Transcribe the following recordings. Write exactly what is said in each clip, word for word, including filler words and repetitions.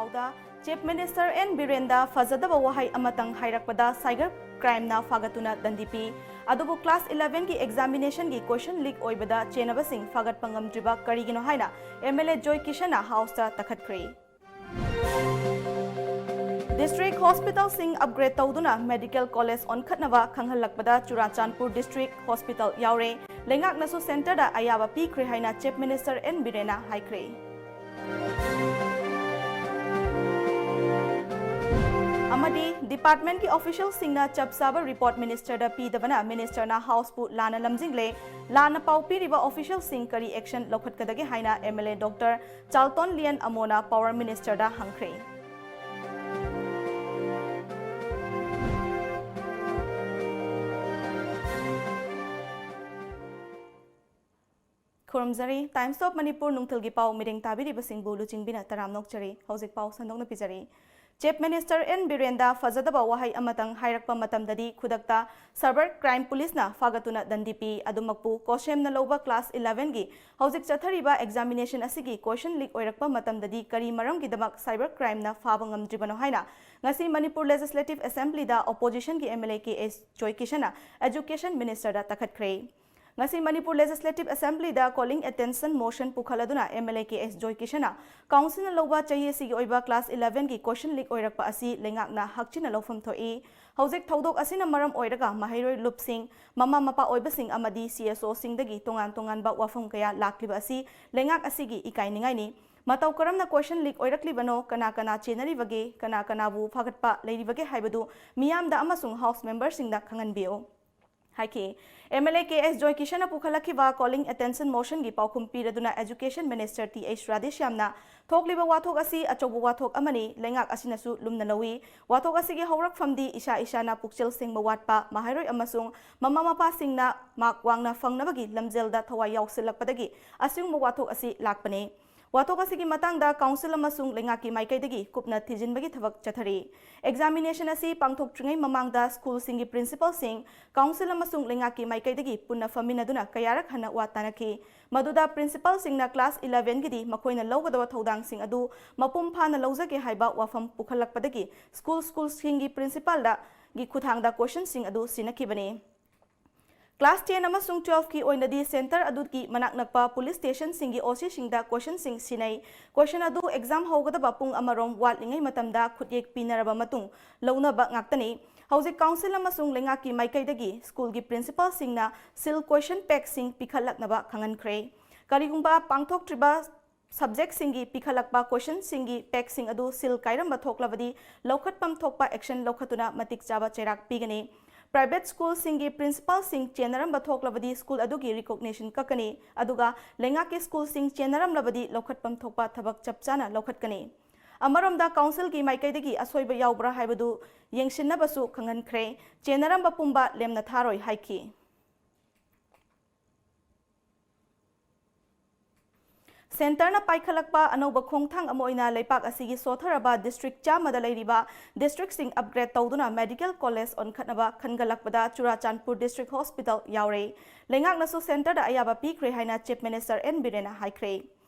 ꯄꯥꯎꯗ, Chief Minister N ꯕꯤꯔꯦꯟꯗ ꯐꯖꯗꯕ ꯋꯥꯍꯩ ꯑꯃꯇꯪ ꯍꯥꯏꯔꯛꯄꯗ cyber crime ꯅ ꯐꯥꯒꯠꯇꯨꯅ ꯗꯟꯗꯤ ꯄꯤ꯫ ꯑꯗꯨꯕꯨ class eleven ꯒꯤ examination ꯒꯤ question leak ꯑꯣꯏꯕꯗ ꯆꯦꯟꯅꯕꯁꯤꯡ ꯐꯥꯒꯠꯄ ꯉꯝꯗ꯭ꯔꯤꯕ ꯀꯔꯤꯒꯤꯅꯣ ꯍꯥꯏꯅ M L A joy ꯀꯤꯁꯟꯅ House ꯇ ꯇꯥꯈꯠꯈ꯭ꯔꯦ꯫ District hospital ꯁꯤꯡ upgrade ꯇꯧꯗꯨꯅ medical college ꯑꯣꯟꯈꯠꯅꯕ ꯈꯪꯍꯜꯂꯛꯄꯗ Churachandpur District Hospital ꯌꯥꯎꯔꯦ꯫ ꯂꯩꯉꯥꯛꯅꯁꯨ centre ꯗ ꯑꯌꯥꯕ ꯄꯤꯈ꯭ꯔꯦ ꯍꯥꯏꯅ Chief Minister N ꯕꯤꯔꯦꯟꯅ ꯍꯥꯏꯈ꯭ꯔꯦ꯫ ꯑꯃꯗꯤ department ꯀꯤ official ꯁꯤꯡꯅ ꯆꯞ ꯆꯥꯕ report minister ꯗ ꯄꯤꯗꯕꯅ minister ꯅ House ꯄꯨ ꯂꯥꯟꯅ ꯂꯝꯖꯤꯡꯂꯦ꯫ ꯂꯥꯟꯅ ꯄꯥꯎ ꯄꯤꯔꯤꯕ official ꯁꯤꯡ ꯀꯔꯤ action ꯂꯧꯈꯠꯀꯗꯒꯦ ꯍꯥꯏꯅ M L A Doctor ꯆꯥꯔꯜꯇꯣꯟ ꯂꯤꯌꯟ ꯑꯃꯣꯅ Power Minister the ꯍꯪꯈ꯭ꯔꯦ꯫ ꯈꯨꯔꯨꯝꯖꯔꯤ꯫ Times of Manipur ꯅꯨꯡꯊꯤꯜꯒꯤ ꯄꯥꯎ ꯃꯤꯠꯌꯦꯡ ꯇꯥꯕꯤꯔꯤꯕꯁꯤꯡꯕꯨ ꯂꯨꯆꯤꯡꯕꯤꯅ ꯇꯔꯥꯝꯅ ꯑꯣꯛꯆꯔꯤ꯫ ꯍꯧꯖꯤꯛ ꯄꯥꯎ ꯁꯟꯗꯣꯛꯅ ꯄꯤꯖꯔꯤ꯫ Chief Minister N ꯕꯤꯔꯦꯟꯗ ꯐꯖꯗꯕ ꯋꯥꯍꯩ ꯑꯃꯇꯪ ꯍꯥꯏꯔꯛꯄ ꯃꯇꯝꯗꯗꯤ ꯈꯨꯗꯛꯇ cyber crime police ꯅ ꯐꯥꯒꯠꯇꯨꯅ ꯗꯟꯗꯤ ꯄꯤ꯫ ꯑꯗꯨꯃꯛꯄꯨ ꯀꯣꯁꯦꯝꯅ ꯂꯧꯕ class eleven ꯒꯤ ꯍꯧꯖꯤꯛ ꯆꯠꯊꯔꯤꯕ examination ꯑꯁꯤꯒꯤ question leak ꯑꯣꯏꯔꯛꯄ ꯃꯇꯝꯗꯗꯤ ꯀꯔꯤ ꯃꯔꯝꯒꯤꯗꯃꯛ cyber crime ꯅ ꯐꯥꯕ ꯉꯝꯗ꯭ꯔꯤꯕꯅꯣ ꯍꯥꯏꯅ ꯉꯁꯤ Manipur Legislative Assembly ꯗ opposition ꯒꯤ M L A K H joy ꯀꯤꯁꯟꯅ Education Minister ꯗ ꯇꯥꯈꯠꯈ꯭ꯔꯦ꯫ ꯉꯁꯤ Manipur Legislative Assembly the calling attention motion ꯄꯨꯈꯠꯂꯗꯨꯅ M L A K H joy ꯀꯤꯁꯟꯅ Council ꯅ ꯂꯧꯕ ꯆꯍꯤ ꯑꯁꯤꯒꯤ ꯑꯣꯏꯕ class eleven ꯒꯤ question leak ꯑꯣꯏꯔꯛꯄ ꯑꯁꯤ ꯂꯩꯉꯥꯛꯅ ꯍꯛꯆꯤꯟꯅ ꯂꯧꯐꯝ ꯊꯣꯛꯏ꯫ ꯍꯧꯖꯤꯛ ꯊꯧꯗꯣꯛ ꯑꯁꯤꯅ ꯃꯔꯝ ꯑꯣꯏꯔꯒ ꯃꯍꯩꯔꯣꯏ ꯂꯨꯞꯁꯤꯡ, ꯃꯃꯥ ꯃꯄꯥ ꯑꯣꯏꯕꯁꯤꯡ ꯑꯃꯗꯤ C S O ꯁꯤꯡꯗꯒꯤ ꯇꯣꯉꯥꯟ ꯇꯣꯉꯥꯟꯕ ꯋꯥꯐꯝ ꯀꯌꯥ ꯂꯥꯛꯂꯤꯕ ꯑꯁꯤ ꯂꯩꯉꯥꯛ ꯑꯁꯤꯒꯤ ꯏꯀꯥꯏꯅꯤꯡꯉꯥꯏꯅꯤ꯫ ꯃꯇꯧ ꯀꯔꯝꯅ question leak ꯑꯣꯏꯔꯛꯂꯤꯕꯅꯣ, ꯀꯅꯥ ꯀꯅꯥ ꯆꯦꯟꯅꯔꯤꯕꯒꯦ, ꯀꯅꯥ ꯀꯅꯥꯕꯨ ꯐꯥꯒꯠꯄ ꯂꯩꯔꯤꯕꯒꯦ ꯍꯥꯏꯕꯗꯨ ꯃꯤꯌꯥꯝꯗ ꯑꯃꯁꯨꯡ House member ꯁꯤꯡꯗ ꯈꯪꯍꯟꯕꯤꯌꯨ ꯍꯥꯏꯈꯤ꯫ M L A K H joy ꯀꯤꯁꯟꯅ ꯄꯨꯈꯠꯂꯛꯈꯤꯕ calling attention motion ꯒꯤ ꯄꯥꯎꯈꯨꯝ ꯄꯤꯔꯗꯨꯅ Education Minister T H ꯔꯥꯙꯦꯁ꯭ꯌꯥꯝꯅ ꯊꯣꯛꯂꯤꯕ ꯋꯥꯊꯣꯛ ꯑꯁꯤ ꯑꯆꯧꯕ ꯋꯥꯊꯣꯛ ꯑꯃꯅꯤ, ꯂꯩꯉꯥꯛ ꯑꯁꯤꯅꯁꯨ ꯂꯨꯝꯅ ꯂꯧꯏ꯫ ꯋꯥꯊꯣꯛ ꯑꯁꯤꯒꯤ ꯍꯧꯔꯛꯐꯝꯗꯤ ꯏꯁꯥ ꯏꯁꯥꯅ ꯄꯨꯛꯆꯦꯜ ꯁꯦꯡꯕ ꯋꯥꯠꯄ, ꯃꯍꯩꯔꯣꯏ ꯑꯃꯁꯨꯡ ꯃꯃꯥ ꯃꯄꯥꯁꯤꯡꯅ mark ꯋꯥꯡꯅ ꯐꯪꯅꯕꯒꯤ ꯂꯝꯖꯦꯜꯗ ꯊꯋꯥꯏ ꯌꯥꯎꯁꯤꯜꯂꯛꯄꯗꯒꯤ ꯑꯁꯤꯒꯨꯝꯕ ꯋꯥꯊꯣꯛ ꯑꯁꯤ ꯂꯥꯛꯄꯅꯤ꯫ ꯋꯥꯊꯣꯛ ꯑꯁꯤꯒꯤ ꯃꯇꯥꯡꯗ ꯀꯥꯎꯟꯁꯤꯜ ꯑꯃꯁꯨꯡ ꯂꯩꯉꯥꯛꯀꯤ ꯃꯥꯏꯀꯩꯗꯒꯤ ꯀꯨꯞꯅ ꯊꯤꯖꯤꯟꯕꯒꯤ ꯊꯕꯛ ꯆꯠꯊꯔꯤ꯫ ꯑꯦꯛꯖꯥꯃꯤꯅꯦꯁꯟ ꯑꯁꯤ ꯄꯥꯡꯊꯣꯛꯇ꯭ꯔꯤꯉꯩ ꯃꯃꯥꯡꯗ ꯁ꯭ꯀꯨꯜꯁꯤꯡꯒꯤ ꯄ꯭ꯔꯤꯟꯁꯤꯄꯥꯜꯁꯤꯡ, ꯀꯥꯎꯟꯁꯤꯜ ꯑꯃꯁꯨꯡ ꯂꯩꯉꯥꯛꯀꯤ ꯃꯥꯏꯀꯩꯗꯒꯤ ꯄꯨꯟꯅ ꯐꯝꯃꯤꯟꯅꯗꯨꯅ ꯀꯌꯥꯔꯛ ꯍꯟꯅ ꯋꯥ ꯇꯥꯅꯈꯤ꯫ ꯃꯗꯨꯗ ꯄ꯭ꯔꯤꯟꯁꯤꯄꯥꯜꯁꯤꯡꯅ ꯀ꯭ꯂꯥꯁ ꯏꯂꯦꯚꯦꯟꯒꯤꯗꯤ ꯃꯈꯣꯏꯅ ꯂꯧꯒꯗꯕ ꯊꯧꯗꯥꯡꯁꯤꯡ ꯑꯗꯨ ꯃꯄꯨꯡ ꯐꯥꯅ ꯂꯧꯖꯒꯦ ꯍꯥꯏꯕ ꯋꯥꯐꯝ ꯄꯨꯈꯠꯂꯛꯄꯗꯒꯤ ꯁ꯭ꯀꯨꯜ ꯁ꯭ꯀꯨꯜꯁꯤꯡꯒꯤ ꯄ꯭ꯔꯤꯟꯁꯤꯄꯥꯜꯗꯒꯤ ꯈꯨꯠꯊꯥꯡꯗ ꯀꯣꯏꯁꯟꯁꯤꯡ ꯑꯗꯨ ꯁꯤꯟꯅꯈꯤꯕꯅꯤ꯫ ꯀ꯭ꯂꯥꯁ ꯇꯦꯟ ꯑꯃꯁꯨꯡ ꯇꯨꯋꯦꯜꯐꯀꯤ ꯑꯣꯏꯅꯗꯤ ꯁꯦꯟꯇꯔ ꯑꯗꯨꯒꯤ ꯃꯅꯥꯛ ꯅꯛꯄ ꯄꯨꯂꯤꯁ ꯁ꯭ꯇꯦꯁꯟꯁꯤꯡꯒꯤ ꯑꯣ ꯁꯤꯁꯤꯡꯗ ꯀꯣꯏꯁꯟꯁꯤꯡ ꯁꯤꯟꯅꯩ꯫ ꯀꯣꯏꯁꯟ ꯑꯗꯨ ꯑꯦꯛꯖꯥꯝ ꯍꯧꯒꯗꯕ ꯄꯨꯡ ꯑꯃꯔꯣꯝ ꯋꯥꯠꯂꯤꯉꯩ ꯃꯇꯝꯗ ꯈꯨꯠꯌꯦꯛ ꯄꯤꯅꯔꯕ ꯃꯇꯨꯡ ꯂꯧꯅꯕ ꯉꯥꯛꯇꯅꯤ꯫ ꯍꯧꯖꯤꯛ ꯀꯥꯎꯟꯁꯤꯜ ꯑꯃꯁꯨꯡ ꯂꯩꯉꯥꯛꯀꯤ ꯃꯥꯏꯀꯩꯗꯒꯤ ꯁ꯭ꯀꯨꯜꯒꯤ ꯄ꯭ꯔꯤꯟꯁꯤꯄꯥꯜꯁꯤꯡꯅ ꯁꯤꯜ ꯀꯣꯏꯁꯟ ꯄꯦꯛꯁꯤꯡ ꯄꯤꯈꯠꯂꯛꯅꯕ ꯈꯪꯍꯟꯈ꯭ꯔꯦ꯫ ꯀꯔꯤꯒꯨꯝꯕ ꯄꯥꯡꯊꯣꯛꯇ꯭ꯔꯤꯕ ꯁꯕꯖꯦꯛꯁꯤꯡꯒꯤ ꯄꯤꯈꯠꯂꯛꯄ ꯀꯣꯏꯁꯟꯁꯤꯡꯒꯤ ꯄꯦꯛꯁꯤꯡ ꯑꯗꯨ ꯁꯤꯜ ꯀꯥꯏꯔꯝꯕ ꯊꯣꯛꯂꯕꯗꯤ ꯂꯧꯈꯠꯐꯝ ꯊꯣꯛꯄ ꯑꯦꯛꯁꯟ ꯂꯧꯈꯠꯇꯨꯅ ꯃꯇꯤꯛ ꯆꯥꯕ ꯆꯩꯔꯥꯛ ꯄꯤꯒꯅꯤ꯫ ꯄ꯭ꯔꯥꯏꯚꯦꯠ ꯁ꯭ꯀꯨꯜꯁꯤꯡꯒꯤ ꯄ꯭ꯔꯤꯟꯁꯤꯄꯥꯜꯁꯤꯡ ꯆꯦꯟꯅꯔꯝꯕ ꯊꯣꯛꯂꯕꯗꯤ ꯁ꯭ꯀꯨꯜ ꯑꯗꯨꯒꯤ ꯔꯤꯀꯣꯒꯅꯤꯁꯟ ꯀꯛꯀꯅꯤ, ꯑꯗꯨꯒ ꯂꯩꯉꯥꯛꯀꯤ ꯁ꯭ꯀꯨꯜꯁꯤꯡ ꯆꯦꯟꯅꯔꯝꯂꯕꯗꯤ ꯂꯧꯈꯠꯐꯝ ꯊꯣꯛꯄ ꯊꯕꯛ ꯆꯞ ꯆꯥꯅ ꯂꯧꯈꯠꯀꯅꯤ꯫ ꯑꯃꯔꯣꯝꯗ ꯀꯥꯎꯟꯁꯤꯜꯒꯤ ꯃꯥꯏꯀꯩꯗꯒꯤ ꯑꯁꯣꯏꯕ ꯌꯥꯎꯕ꯭ꯔꯥ ꯍꯥꯏꯕꯗꯨ ꯌꯦꯡꯁꯤꯟꯅꯕꯁꯨ ꯈꯪꯍꯟꯈ꯭ꯔꯦ꯫ ꯆꯦꯟꯅꯔꯝꯕ ꯄꯨꯝꯕ ꯂꯦꯝꯅ ꯊꯥꯔꯣꯏ ꯍꯥꯏꯈꯤ꯫ ꯁꯦꯟꯇꯔꯅ ꯄꯥꯏꯈꯠꯂꯛꯄ ꯑꯅꯧꯕ ꯈꯣꯡꯊꯥꯡ ꯑꯃ ꯑꯣꯏꯅ ꯂꯩꯄꯥꯛ ꯑꯁꯤꯒꯤ ꯁꯣꯠꯊꯔꯕ ꯗꯤꯁꯇ꯭ꯔꯤꯛ ꯆꯥꯝꯃꯗ ꯂꯩꯔꯤꯕ ꯗꯤꯁꯇ꯭ꯔꯤꯛꯁꯤꯡ ꯑꯞꯒ꯭ꯔꯦꯗ ꯇꯧꯗꯨꯅ ꯃꯦꯗꯤꯀꯦꯜ ꯀꯣꯂꯦꯖ ꯑꯣꯟꯈꯠꯅꯕ ꯈꯟꯒꯠꯂꯛꯄꯗ ꯆꯨꯔꯥꯆꯥꯟꯄꯨꯔ ꯗꯤꯁꯇ꯭ꯔꯤꯛ ꯍꯣꯁꯄꯤꯇꯥꯜ ꯌꯥꯎꯔꯦ꯫ ꯂꯩꯉꯥꯛꯅꯁꯨ ꯁꯦꯟꯇꯔꯗ ꯑꯌꯥꯕ ꯄꯤꯈ꯭ꯔꯦ ꯍꯥꯏꯅ ꯆꯤꯐ ꯃꯤꯅꯤꯁꯇꯔ ꯑꯦꯟ ꯕꯤꯔꯦꯟꯅ ꯍꯥꯏꯈ꯭ꯔꯦ꯫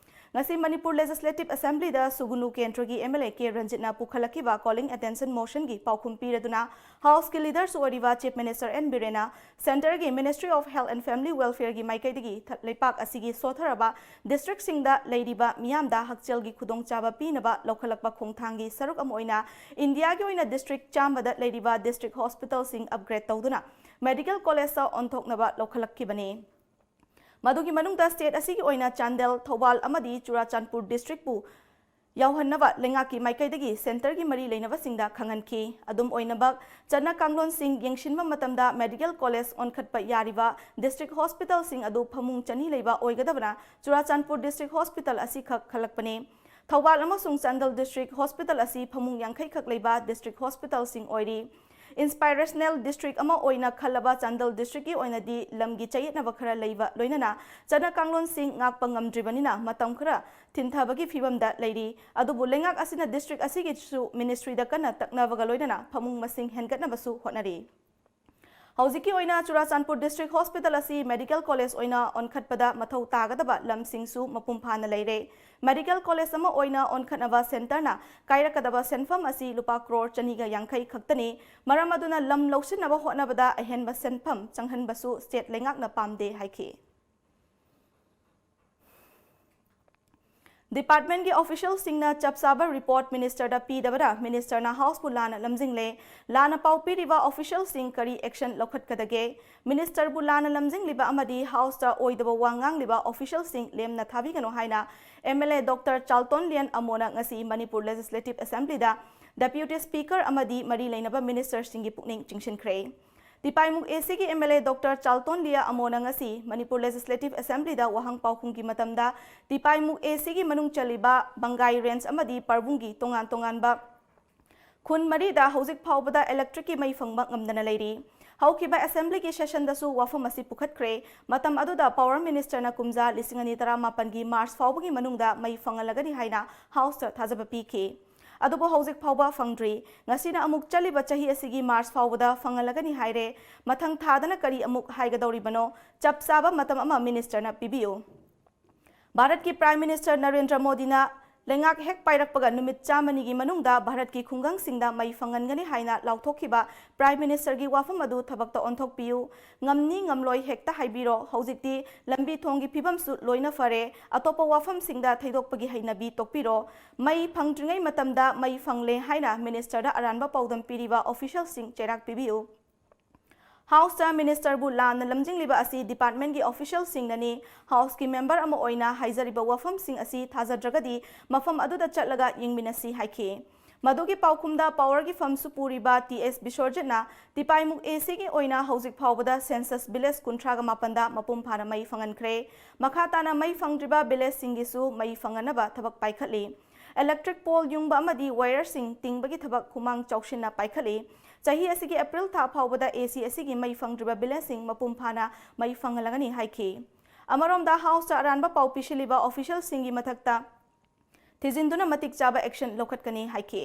ꯉꯁꯤ ꯃꯅꯤꯄꯨꯔ ꯂꯦꯖꯤꯁꯂꯦꯇꯤꯚ ꯑꯦꯁꯦꯝꯕ꯭ꯂꯤꯗ ꯁꯨꯒꯨꯅꯨ ꯀꯦꯟꯗ꯭ꯔꯒꯤ ꯑꯦꯝ ꯑꯦꯜ ꯑꯦ ꯀꯦ ꯔꯟꯖꯤꯠꯅ ꯄꯨꯈꯠꯂꯛꯈꯤꯕ ꯀꯣꯂꯤꯡ ꯑꯦꯇꯦꯟꯁꯟ ꯃꯣꯁꯟꯒꯤ ꯄꯥꯎꯈꯨꯝ ꯄꯤꯔꯗꯨꯅ ꯍꯥꯎꯁꯀꯤ ꯂꯤꯗꯔꯁꯨ ꯑꯣꯏꯔꯤꯕ ꯆꯤꯐ ꯃꯤꯅꯤꯁꯇꯔ ꯑꯦꯟ ꯕꯤꯔꯦꯟꯅ ꯁꯦꯟꯇꯔꯒꯤ ministry of health and family ꯋꯦꯜꯐꯤꯌꯔꯒꯤ ꯃꯥꯏꯀꯩꯗꯒꯤ ꯊ-, ꯂꯩꯄꯥꯛ ꯑꯁꯤꯒꯤ ꯁꯣꯠꯊꯔꯕ ꯗꯤꯁꯇ꯭ꯔꯤꯛꯁꯤꯡꯗ ꯂꯩꯔꯤꯕ ꯃꯤꯌꯥꯝꯗ ꯍꯛꯁꯦꯜꯒꯤ ꯈꯨꯗꯣꯡꯆꯥꯕ ꯄꯤꯅꯕ ꯂꯧꯈꯠꯂꯛꯄ ꯈꯣꯡꯊꯥꯡꯒꯤ ꯁꯔꯨꯛ ꯑꯃ ꯑꯣꯏꯅ ꯏꯟꯗꯤꯌꯥꯒꯤ ꯑꯣꯏꯅ ꯗꯤꯁꯇ꯭ꯔꯤꯛ ꯆꯥꯝꯃꯗ ꯂꯩꯔꯤꯕ ꯗꯤꯁꯇ꯭ꯔꯤꯛ ꯍꯣꯁꯄꯤꯇꯥꯜꯁꯤꯡ ꯑꯞꯒ꯭ꯔꯦꯗ ꯇꯧꯗꯨꯅ ꯃꯦꯗꯤꯀꯦꯜ ꯀꯣꯂꯦꯖꯇ ꯑꯣꯟꯊꯣꯛꯅꯕ ꯂꯧꯈꯠꯂꯛꯈꯤꯕꯅꯤ꯫ ꯃꯗꯨꯒꯤ ꯃꯅꯨꯡꯗ ꯁ꯭ꯇꯦꯠ ꯑꯁꯤꯒꯤ ꯑꯣꯏꯅ ꯆꯥꯟꯗꯦꯜ, ꯊꯧꯕꯥꯜ ꯑꯃꯗꯤ ꯆꯨꯔꯥꯆꯥꯟꯄꯨꯔ ꯗꯤꯁꯇ꯭ꯔꯤꯛꯄꯨ ꯌꯥꯎꯍꯟꯅꯕ ꯂꯩꯉꯥꯛꯀꯤ ꯃꯥꯏꯀꯩꯗꯒꯤ ꯁꯦꯟꯇꯔꯒꯤ ꯃꯔꯤ ꯂꯩꯅꯕꯁꯤꯡꯗ ꯈꯪꯍꯟꯈꯤ꯫ ꯑꯗꯨꯝ ꯑꯣꯏꯅꯃꯛ, ꯆꯠꯅ ꯀꯥꯡꯂꯣꯟꯁꯤꯡ ꯌꯦꯡꯁꯤꯟꯕ ꯃꯇꯝꯗ ꯃꯦꯗꯤꯀꯦꯜ ꯀꯣꯂꯦꯖ ꯑꯣꯟꯈꯠꯄ ꯌꯥꯔꯤꯕ ꯗꯤꯁꯇ꯭ꯔꯤꯛ ꯍꯣꯁꯄꯤꯇꯥꯜꯁꯤꯡ ꯑꯗꯨ ꯐꯃꯨꯡ ꯆꯅꯤ ꯂꯩꯕ ꯑꯣꯏꯒꯗꯕꯅ ꯆꯨꯔꯥꯆꯥꯟꯄꯨꯔ ꯗꯤꯁꯇ꯭ꯔꯤꯛ ꯍꯣꯁꯄꯤꯇꯥꯜ ꯑꯁꯤꯈꯛ ꯈꯜꯂꯛꯄꯅꯤ꯫ ꯊꯧꯕꯥꯜ ꯑꯃꯁꯨꯡ ꯆꯥꯟꯗꯦꯜ ꯗꯤꯁꯇ꯭ꯔꯤꯛ ꯍꯣꯁꯄꯤꯇꯥꯜ ꯑꯁꯤ ꯐꯃꯨꯡ ꯌꯥꯡꯈꯩ ꯈꯛ ꯂꯩꯕ ꯗꯤꯁꯇ꯭ꯔꯤꯛ ꯍꯣꯁꯄꯤꯇꯥꯜꯁꯤꯡ ꯑꯣꯏꯔꯤ꯫ Inspirational district ꯑꯃ ꯑꯣꯏꯅ ꯈꯜꯂꯕ ꯆꯥꯟꯗꯦꯜ district ꯀꯤ ꯑꯣꯏꯅꯗꯤ ꯂꯝꯒꯤ ꯆꯌꯦꯠꯅꯕ ꯈꯔ ꯂꯩꯕ ꯂꯣꯏꯅꯅ ꯆꯠꯅ ꯀꯥꯡꯂꯣꯟꯁꯤꯡ ꯉꯥꯛꯄ ꯉꯝꯗ꯭ꯔꯤꯕꯅꯤꯅ ꯃꯇꯝ ꯈꯔ ꯊꯤꯟꯊꯕꯒꯤ ꯐꯤꯕꯝꯗ ꯂꯩꯔꯤ꯫ ꯑꯗꯨꯕꯨ ꯂꯩꯉꯥꯛ ꯑꯁꯤꯅ district ꯑꯁꯤꯒꯤꯁꯨ ministry ꯗ ꯀꯟꯅ ꯇꯛꯅꯕꯒ ꯂꯣꯏꯅꯅ ꯐꯃꯨꯡ ꯃꯁꯤꯡ ꯍꯦꯟꯒꯠꯅꯕꯁꯨ ꯍꯣꯠꯅꯔꯤ꯫ ꯍꯧꯖꯤꯛꯀꯤ ꯑꯣꯏꯅ ꯆꯨꯔꯥꯆꯥꯟꯄꯨꯔ district hospital ꯑꯁꯤ medical college ꯑꯣꯏꯅ ꯑꯣꯟꯈꯠꯄꯗ ꯃꯊꯧ ꯇꯥꯒꯗꯕ ꯂꯝꯁꯤꯡꯁꯨ ꯃꯄꯨꯡ ꯐꯥꯅ ꯂꯩꯔꯦ꯫ Medical college ꯑꯃ ꯑꯣꯏꯅ ꯑꯣꯟꯈꯠꯅꯕ centre ꯅ ꯀꯥꯏꯔꯛꯀꯗꯕ ꯁꯦꯟꯐꯝ ꯑꯁꯤ ꯂꯨꯄꯥ ꯀ꯭ꯔꯣꯔ ꯆꯅꯤꯒ ꯌꯥꯡꯈꯩ ꯈꯛꯇꯅꯤ꯫ ꯃꯔꯝ ꯑꯗꯨꯅ ꯂꯝ ꯂꯧꯁꯤꯟꯅꯕ ꯍꯣꯠꯅꯕꯗ ꯑꯍꯦꯟꯕ ꯁꯦꯟꯐꯝ ꯆꯪꯍꯟꯕꯁꯨ state ꯂꯩꯉꯥꯛꯅ ꯄꯥꯝꯗꯦ ꯍꯥꯏꯈꯤ꯫ Department ꯀꯤ official ꯁꯤꯡꯅ ꯆꯞ ꯆꯥꯕ report minister ꯗ ꯄꯤꯗꯕꯅ minister ꯅ House ꯄꯨ ꯂꯥꯟꯅ ꯂꯝꯖꯤꯡꯂꯦ꯫ ꯂꯥꯟꯅ ꯄꯥꯎ ꯄꯤꯔꯤꯕ official ꯁꯤꯡ ꯀꯔꯤ action ꯂꯧꯈꯠꯀꯗꯒꯦ? Minister ꯕꯨ ꯂꯥꯟꯅ ꯂꯝꯖꯤꯡꯂꯤꯕ ꯑꯃꯗꯤ House ꯇ ꯑꯣꯏꯗꯕ ꯋꯥ ꯉꯥꯡꯂꯤꯕ official ꯁꯤꯡ ꯂꯦꯝꯅ ꯊꯥꯕꯤꯒꯅꯨ ꯍꯥꯏꯅ M L A Doctor ꯆꯥꯜꯇꯣꯟꯂꯤꯌꯟ ꯑꯃꯣꯅ ꯉꯁꯤ ꯃꯅꯤꯄꯨꯔ Legislative Assembly ꯗ Deputy Speaker ꯑꯃꯗꯤ ꯃꯔꯤ ꯂꯩꯅꯕ minister ꯁꯤꯡꯒꯤ ꯄꯨꯛꯅꯤꯡ ꯆꯤꯡꯁꯤꯟꯈ꯭ꯔꯦ꯫ ꯇꯤꯄꯥꯏꯃꯨꯛ A C ꯒꯤ M L A Doctor ꯆꯥꯜꯇꯣꯟꯂꯤꯌꯥ ꯑꯃꯣꯅ ꯉꯁꯤ ꯃꯅꯤꯄꯨꯔ Legislative Assembly ꯗ ꯋꯥꯍꯪ ꯄꯥꯎꯈꯨꯝꯒꯤ ꯃꯇꯝꯗ ꯇꯤꯄꯥꯏꯃꯨꯛ A C ꯒꯤ ꯃꯅꯨꯡ ꯆꯜꯂꯤꯕ ꯕꯪꯒꯥꯏ Range ꯑꯃꯗꯤ ꯄꯥꯔꯕꯨꯡꯒꯤ ꯇꯣꯉꯥꯟ ꯇꯣꯉꯥꯟꯕ ꯈꯨꯟ ꯃꯔꯤꯗ ꯍꯧꯖꯤꯛ ꯐꯥꯎꯕꯗ electric ꯀꯤ ꯃꯩ ꯐꯪꯕ ꯉꯝꯗꯅ ꯂꯩꯔꯤ꯫ ꯍꯧꯈꯤꯕ assembly ꯒꯤ session ꯗꯁꯨ ꯋꯥꯐꯝ ꯑꯁꯤ ꯄꯨꯈꯠꯈ꯭ꯔꯦ꯫ ꯃꯇꯝ ꯑꯗꯨꯗ Power Minister ꯅ ꯀꯨꯝꯖꯥ ꯂꯤꯁꯤꯡ ꯑꯅꯤ ꯇꯔꯥꯃꯥꯄꯟꯒꯤ March ꯐꯥꯎꯕꯒꯤ ꯃꯅꯨꯡꯗ ꯃꯩ ꯐꯪꯍꯜꯂꯒꯅꯤ ꯍꯥꯏꯅ House ꯇ ꯊꯥꯖꯕ ꯄꯤꯈꯤ꯫ ꯑꯗꯨꯕꯨ ꯍꯧꯖꯤꯛ ꯐꯥꯎꯕ ꯐꯪꯗ꯭ꯔꯤ꯫ ꯉꯁꯤꯅ ꯑꯃꯨꯛ ꯆꯠꯂꯤꯕ ꯆꯍꯤ ꯑꯁꯤꯒꯤ March ꯐꯥꯎꯕꯗ ꯐꯪꯍꯜꯂꯒꯅꯤ ꯍꯥꯏꯔꯦ꯫ ꯃꯊꯪ ꯊꯥꯗꯅ ꯀꯔꯤ ꯑꯃꯨꯛ ꯍꯥꯏꯒꯗꯧꯔꯤꯕꯅꯣ? ꯆꯞ ꯆꯥꯕ ꯃꯇꯝ ꯑꯃ minister ꯅ ꯄꯤꯕꯤꯌꯨ꯫ ꯚꯥꯔꯠꯀꯤ Prime Minister ꯅꯔꯦꯟꯗ꯭ꯔ ꯃꯣꯗꯤꯅ ꯂꯩꯉꯥꯛ ꯍꯦꯛ ꯄꯥꯏꯔꯛꯄꯒ ꯅꯨꯃꯤꯠ ꯆꯥꯝꯃꯅꯤꯒꯤ ꯃꯅꯨꯡꯗ ꯚꯥꯔꯠꯀꯤ ꯈꯨꯡꯒꯪꯁꯤꯡꯗ ꯃꯩ ꯐꯪꯍꯟꯒꯅꯤ ꯍꯥꯏꯅ ꯂꯥꯎꯊꯣꯛꯈꯤꯕ Prime Minister ꯒꯤ ꯋꯥꯐꯝ ꯑꯗꯨ ꯊꯕꯛꯇ ꯑꯣꯟꯊꯣꯛꯄꯤꯌꯨ꯫ ꯉꯝꯅꯤ ꯉꯝꯂꯣꯏ ꯍꯦꯛꯇ ꯍꯥꯏꯕꯤꯔꯣ꯫ ꯍꯧꯖꯤꯛꯇꯤ ꯂꯝꯕꯤ ꯊꯣꯡꯒꯤ ꯐꯤꯕꯝꯁꯨ ꯂꯣꯏꯅ ꯐꯔꯦ꯫ ꯑꯇꯣꯞꯄ ꯋꯥꯐꯝꯁꯤꯡꯗ ꯊꯩꯗꯣꯛꯄꯒꯤ ꯍꯩꯅꯕꯤ ꯇꯣꯛꯄꯤꯔꯣ꯫ ꯃꯩ ꯐꯪꯗ꯭ꯔꯤꯉꯩ ꯃꯇꯝꯗ ꯃꯩ ꯐꯪꯂꯦ ꯍꯥꯏꯅ minister ꯗ ꯑꯔꯥꯟꯕ ꯄꯥꯎꯗꯝ ꯄꯤꯔꯤꯕ official ꯁꯤꯡ ꯆꯩꯔꯥꯛ ꯄꯤꯕꯤꯌꯨ꯫ House ꯇ minister ꯕꯨ ꯂꯥꯟꯅ ꯂꯝꯖꯤꯡꯂꯤꯕ ꯑꯁꯤ department ꯀꯤ official ꯁꯤꯡꯅꯅꯤ꯫ House ꯀꯤ member ꯑꯃ ꯑꯣꯏꯅ ꯍꯥꯏꯖꯔꯤꯕ ꯋꯥꯐꯝꯁꯤꯡ ꯑꯁꯤ ꯊꯥꯖꯗ꯭ꯔꯒꯗꯤ ꯃꯐꯝ ꯑꯗꯨꯗ ꯆꯠꯂꯒ ꯌꯦꯡꯃꯤꯟꯅꯁꯤ ꯍꯥꯏꯈꯤ꯫ ꯃꯗꯨꯒꯤ ꯄꯥꯎꯈꯨꯝꯗ Power ꯒꯤ ꯐꯝꯁꯨ ꯄꯨꯔꯤꯕ T S ꯕꯤꯁ꯭ꯋꯔꯖꯤꯠꯅ ꯇꯤꯄꯥꯏꯃꯨꯛ A C ꯒꯤ ꯑꯣꯏꯅ ꯍꯧꯖꯤꯛ ꯐꯥꯎꯕꯗ census village ꯀꯨꯟꯊ꯭ꯔꯥꯒ ꯃꯥꯄꯟꯗ ꯃꯄꯨꯡ ꯐꯥꯅ ꯃꯩ ꯐꯪꯍꯟꯈ꯭ꯔꯦ꯫ ꯃꯈꯥ ꯇꯥꯅ ꯃꯩ ꯐꯪꯗ꯭ꯔꯤꯕ village ꯁꯤꯡꯒꯤꯁꯨ ꯃꯩ ꯐꯪꯍꯟꯅꯕ ꯊꯕꯛ ꯄꯥꯏꯈꯠꯂꯤ꯫ Electric pole ꯌꯨꯡꯕ ꯑꯃꯗꯤ wire ꯁꯤꯡ ꯇꯤꯡꯕꯒꯤ ꯊꯕꯛ ꯈꯨꯃꯥꯡ ꯆꯥꯎꯁꯤꯟꯅ ꯄꯥꯏꯈꯠꯂꯤ꯫ ꯆꯍꯤ ꯑꯁꯤꯒꯤ ꯑꯦꯄ꯭ꯔꯤꯜ ꯊꯥ ꯐꯥꯎꯕꯗ ꯑꯦ ꯁꯤ ꯑꯁꯤꯒꯤ ꯃꯩ ꯐꯪꯗ꯭ꯔꯤꯕ ꯚꯤꯂꯦꯖꯁꯤꯡ ꯃꯄꯨꯡ ꯐꯥꯅ ꯃꯩ ꯐꯪꯍꯜꯂꯒꯅꯤ ꯍꯥꯏꯈꯤ꯫ ꯑꯃꯔꯣꯝꯗ ꯍꯥꯎꯁꯇ ꯑꯔꯥꯟꯕ ꯄꯥꯎ ꯄꯤꯁꯤꯜꯂꯤꯕ ꯑꯣꯐꯤꯁꯤꯌꯦꯜꯁꯤꯡꯒꯤ ꯃꯊꯛꯇ ꯊꯤꯖꯤꯟꯗꯨꯅ ꯃꯇꯤꯛ ꯆꯥꯕ ꯑꯦꯛꯁꯟ ꯂꯧꯈꯠꯀꯅꯤ ꯍꯥꯏꯈꯤ꯫